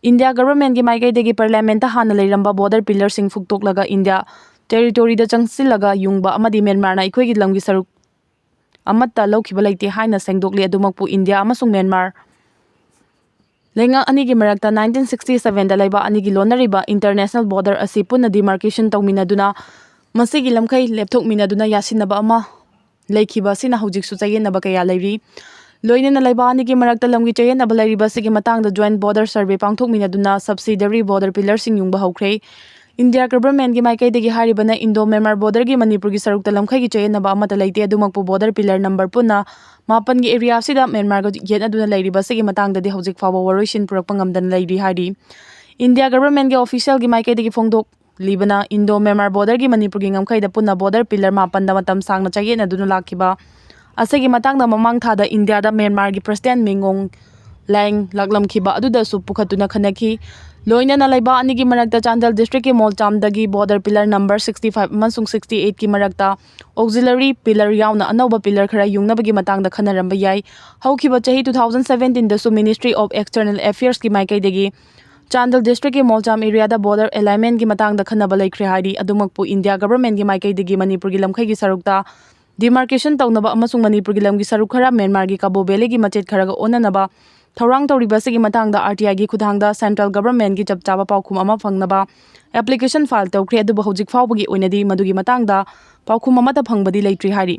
India governmentꯒꯤ ꯃꯥꯏꯀꯩꯗꯒꯤ parliamentꯇ ꯍꯥꯟꯅ ꯂꯩꯔꯝꯕ border pillarꯁꯤꯡ ꯐꯨꯛꯇꯣꯛꯂꯒ India territoryꯗ ꯆꯪꯁꯤꯜꯂꯒ ꯌꯨꯡꯕ ꯑꯃꯗꯤ ꯃ꯭ꯌꯥꯟꯃꯥꯔꯅ ꯑꯩꯈꯣꯏꯒꯤ ꯂꯝꯒꯤ ꯁꯔꯨꯛ ꯑꯃꯠꯇ ꯂꯧꯈꯤꯕ ꯂꯩꯇꯦ ꯍꯥꯏꯅ ꯁꯦꯡꯗꯣꯛꯂꯤ꯫ ꯑꯗꯨꯃꯛꯄꯨ India ꯑꯃꯁꯨꯡ ꯃ꯭ꯌꯥꯟꯃꯥꯔ ꯂꯩꯉꯥꯛ ꯑꯅꯤꯒꯤ ꯃꯔꯛꯇ nineteen sixty sevenꯗ ꯂꯩꯕꯥꯛ ꯑꯅꯤꯒꯤ ꯂꯣꯟꯅꯔꯤꯕ international border ꯑꯁꯤ ꯄꯨꯟꯅ demarcation ꯇꯧꯃꯤꯟꯅꯗꯨꯅ ꯃꯁꯤꯒꯤ ꯂꯝꯈꯩ ꯂꯦꯞꯊꯣꯛꯃꯤꯟꯅꯗꯨꯅ ꯌꯥꯁꯤꯟꯅꯕ ꯑꯃ ꯂꯩꯈꯤꯕ ꯑꯁꯤꯅ ꯍꯧꯖꯤꯛꯁꯨ ꯆꯌꯦꯠꯅꯕ ꯀꯌꯥ ꯂꯩꯔꯤ꯫ ꯂꯣꯏꯅꯅ ꯂꯩꯕꯥꯛ ꯑꯅꯤꯒꯤ ꯃꯔꯛꯇ ꯂꯝꯒꯤ ꯆꯌꯦꯠꯅꯕ ꯂꯩꯔꯤꯕ ꯑꯁꯤꯒꯤ ꯃꯇꯥꯡꯗ joint border survey ꯄꯥꯡꯊꯣꯛꯃꯤꯟꯅꯗꯨꯅ subsidiary border pillarꯁꯤꯡ ꯌꯨꯡꯕ ꯍꯧꯈ꯭ꯔꯦ꯫ India governmentꯒꯤ ꯃꯥꯏꯀꯩꯗꯒꯤ ꯍꯥꯏꯔꯤꯕꯅ Indo Myanmar borderꯒꯤ ꯃꯅꯤꯄꯨꯔꯒꯤ ꯁꯔꯨꯛꯇ ꯂꯝꯈꯩꯒꯤ ꯆꯌꯦꯠꯅꯕ ꯑꯃꯠꯇ ꯂꯩꯇꯦ꯫ ꯑꯗꯨꯃꯛꯄꯨ border pillar number ꯄꯨꯟꯅ ꯃꯥꯄꯟꯒꯤ area ꯑꯁꯤꯗ ꯃ꯭ꯌꯥꯟꯃꯥꯔꯒ ꯌꯦꯠꯅꯗꯨꯅ ꯂꯩꯔꯤꯕ ꯑꯁꯤꯒꯤ ꯃꯇꯥꯡꯗꯗꯤ ꯍꯧꯖꯤꯛ ꯐꯥꯎꯕ ꯋꯥꯔꯣꯏꯁꯤꯟ ꯄꯨꯔꯛꯄ ꯉꯝꯗꯅ ꯂꯩꯔꯤ ꯍꯥꯏꯔꯤ꯫ India governmentꯒꯤ officialꯒꯤ ꯃꯥꯏꯀꯩꯗꯒꯤ ꯐꯣꯡꯗꯣꯛꯂꯤꯕꯅ Indo Myanmar borderꯒꯤ ꯃꯅꯤꯄꯨꯔꯒꯤ ꯉꯝꯈꯩꯗ ꯄꯨꯟꯅ border pillar ꯃꯥꯄꯟꯗ ꯃꯇꯝ ꯁꯥꯡꯅ ꯆꯌꯦꯠꯅꯗꯨꯅ ꯂꯥꯛꯈꯤꯕ ꯑꯁꯤꯒꯤ ꯃꯇꯥꯡꯗ ꯃꯃꯥꯡ ꯊꯥꯗ Indiaꯗ ꯃ꯭ꯌꯥꯟꯃꯥꯔꯒꯤ President Min Aung Hlaing ꯂꯥꯛꯂꯝꯈꯤꯕ ꯑꯗꯨꯗꯁꯨ ꯄꯨꯈꯠꯇꯨꯅ ꯈꯟꯅꯈꯤ꯫ ꯂꯣꯏꯅꯅ ꯂꯩꯕꯥꯛ ꯑꯅꯤꯒꯤ ꯃꯔꯛꯇ Chandel districtꯀꯤ ꯃꯣꯜꯆꯥꯝꯗꯒꯤ border pillar number sixty five ꯑꯃꯁꯨꯡ sixty eightꯀꯤ ꯃꯔꯛꯇ auxiliary pillar ꯌꯥꯎꯅ ꯑꯅꯧꯕ pillar ꯈꯔ ꯌꯨꯡꯅꯕꯒꯤ ꯃꯇꯥꯡꯗ ꯈꯟꯅꯔꯝꯕ ꯌꯥꯏ꯫ ꯍꯧꯈꯤꯕ ꯆꯍꯤ two thousand seventeenꯗꯁꯨ Ministry of External Affairsꯀꯤ ꯃꯥꯏꯀꯩꯗꯒꯤ ꯆꯥꯟꯗꯦꯜ districtꯀꯤ ꯃꯣꯜꯆꯥꯝ areaꯗ border alignmentꯀꯤ ꯃꯇꯥꯡꯗ ꯈꯟꯅꯕ ꯂꯩꯈ꯭ꯔꯦ ꯍꯥꯏꯔꯤ꯫ ꯑꯗꯨꯃꯛꯄꯨ India governmentꯀꯤ ꯃꯥꯏꯀꯩꯗꯒꯤ ꯃꯅꯤꯄꯨꯔꯒꯤ ꯂꯝꯈꯩꯒꯤ ꯁꯔꯨꯛꯇ demarcation ꯇꯧꯅꯕ ꯑꯃꯁꯨꯡ ꯃꯅꯤꯄꯨꯔꯒꯤ ꯂꯝꯒꯤ ꯁꯔꯨꯛ ꯈꯔ ꯃ꯭ꯌꯥꯟꯃꯥꯔꯒꯤ ꯀꯥꯕꯣ valleyꯒꯤ ꯃꯆꯦꯠ ꯈꯔꯒ ꯑꯣꯟꯅꯅꯕ ꯊꯧꯔꯥꯡ ꯇꯧꯔꯤꯕ ꯑꯁꯤꯒꯤ ꯃꯇꯥꯡꯗ RTIꯒꯤ ꯈꯨꯠꯊꯥꯡꯗ central governmentꯀꯤ ꯆꯞ ꯆꯥꯕ ꯄꯥꯎꯈꯨꯝ ꯑꯃ ꯐꯪꯅꯕ application file ꯇꯧꯈ꯭ꯔꯦ꯫ ꯑꯗꯨꯕꯨ ꯍꯧꯖꯤꯛ ꯐꯥꯎꯕꯒꯤ ꯑꯣꯏꯅꯗꯤ ꯃꯗꯨꯒꯤ ꯃꯇꯥꯡꯗ ꯄꯥꯎꯈꯨꯝ ꯑꯃꯠꯇ ꯐꯪꯕꯗꯤ ꯂꯩꯇ꯭ꯔꯤ ꯍꯥꯏꯔꯤ꯫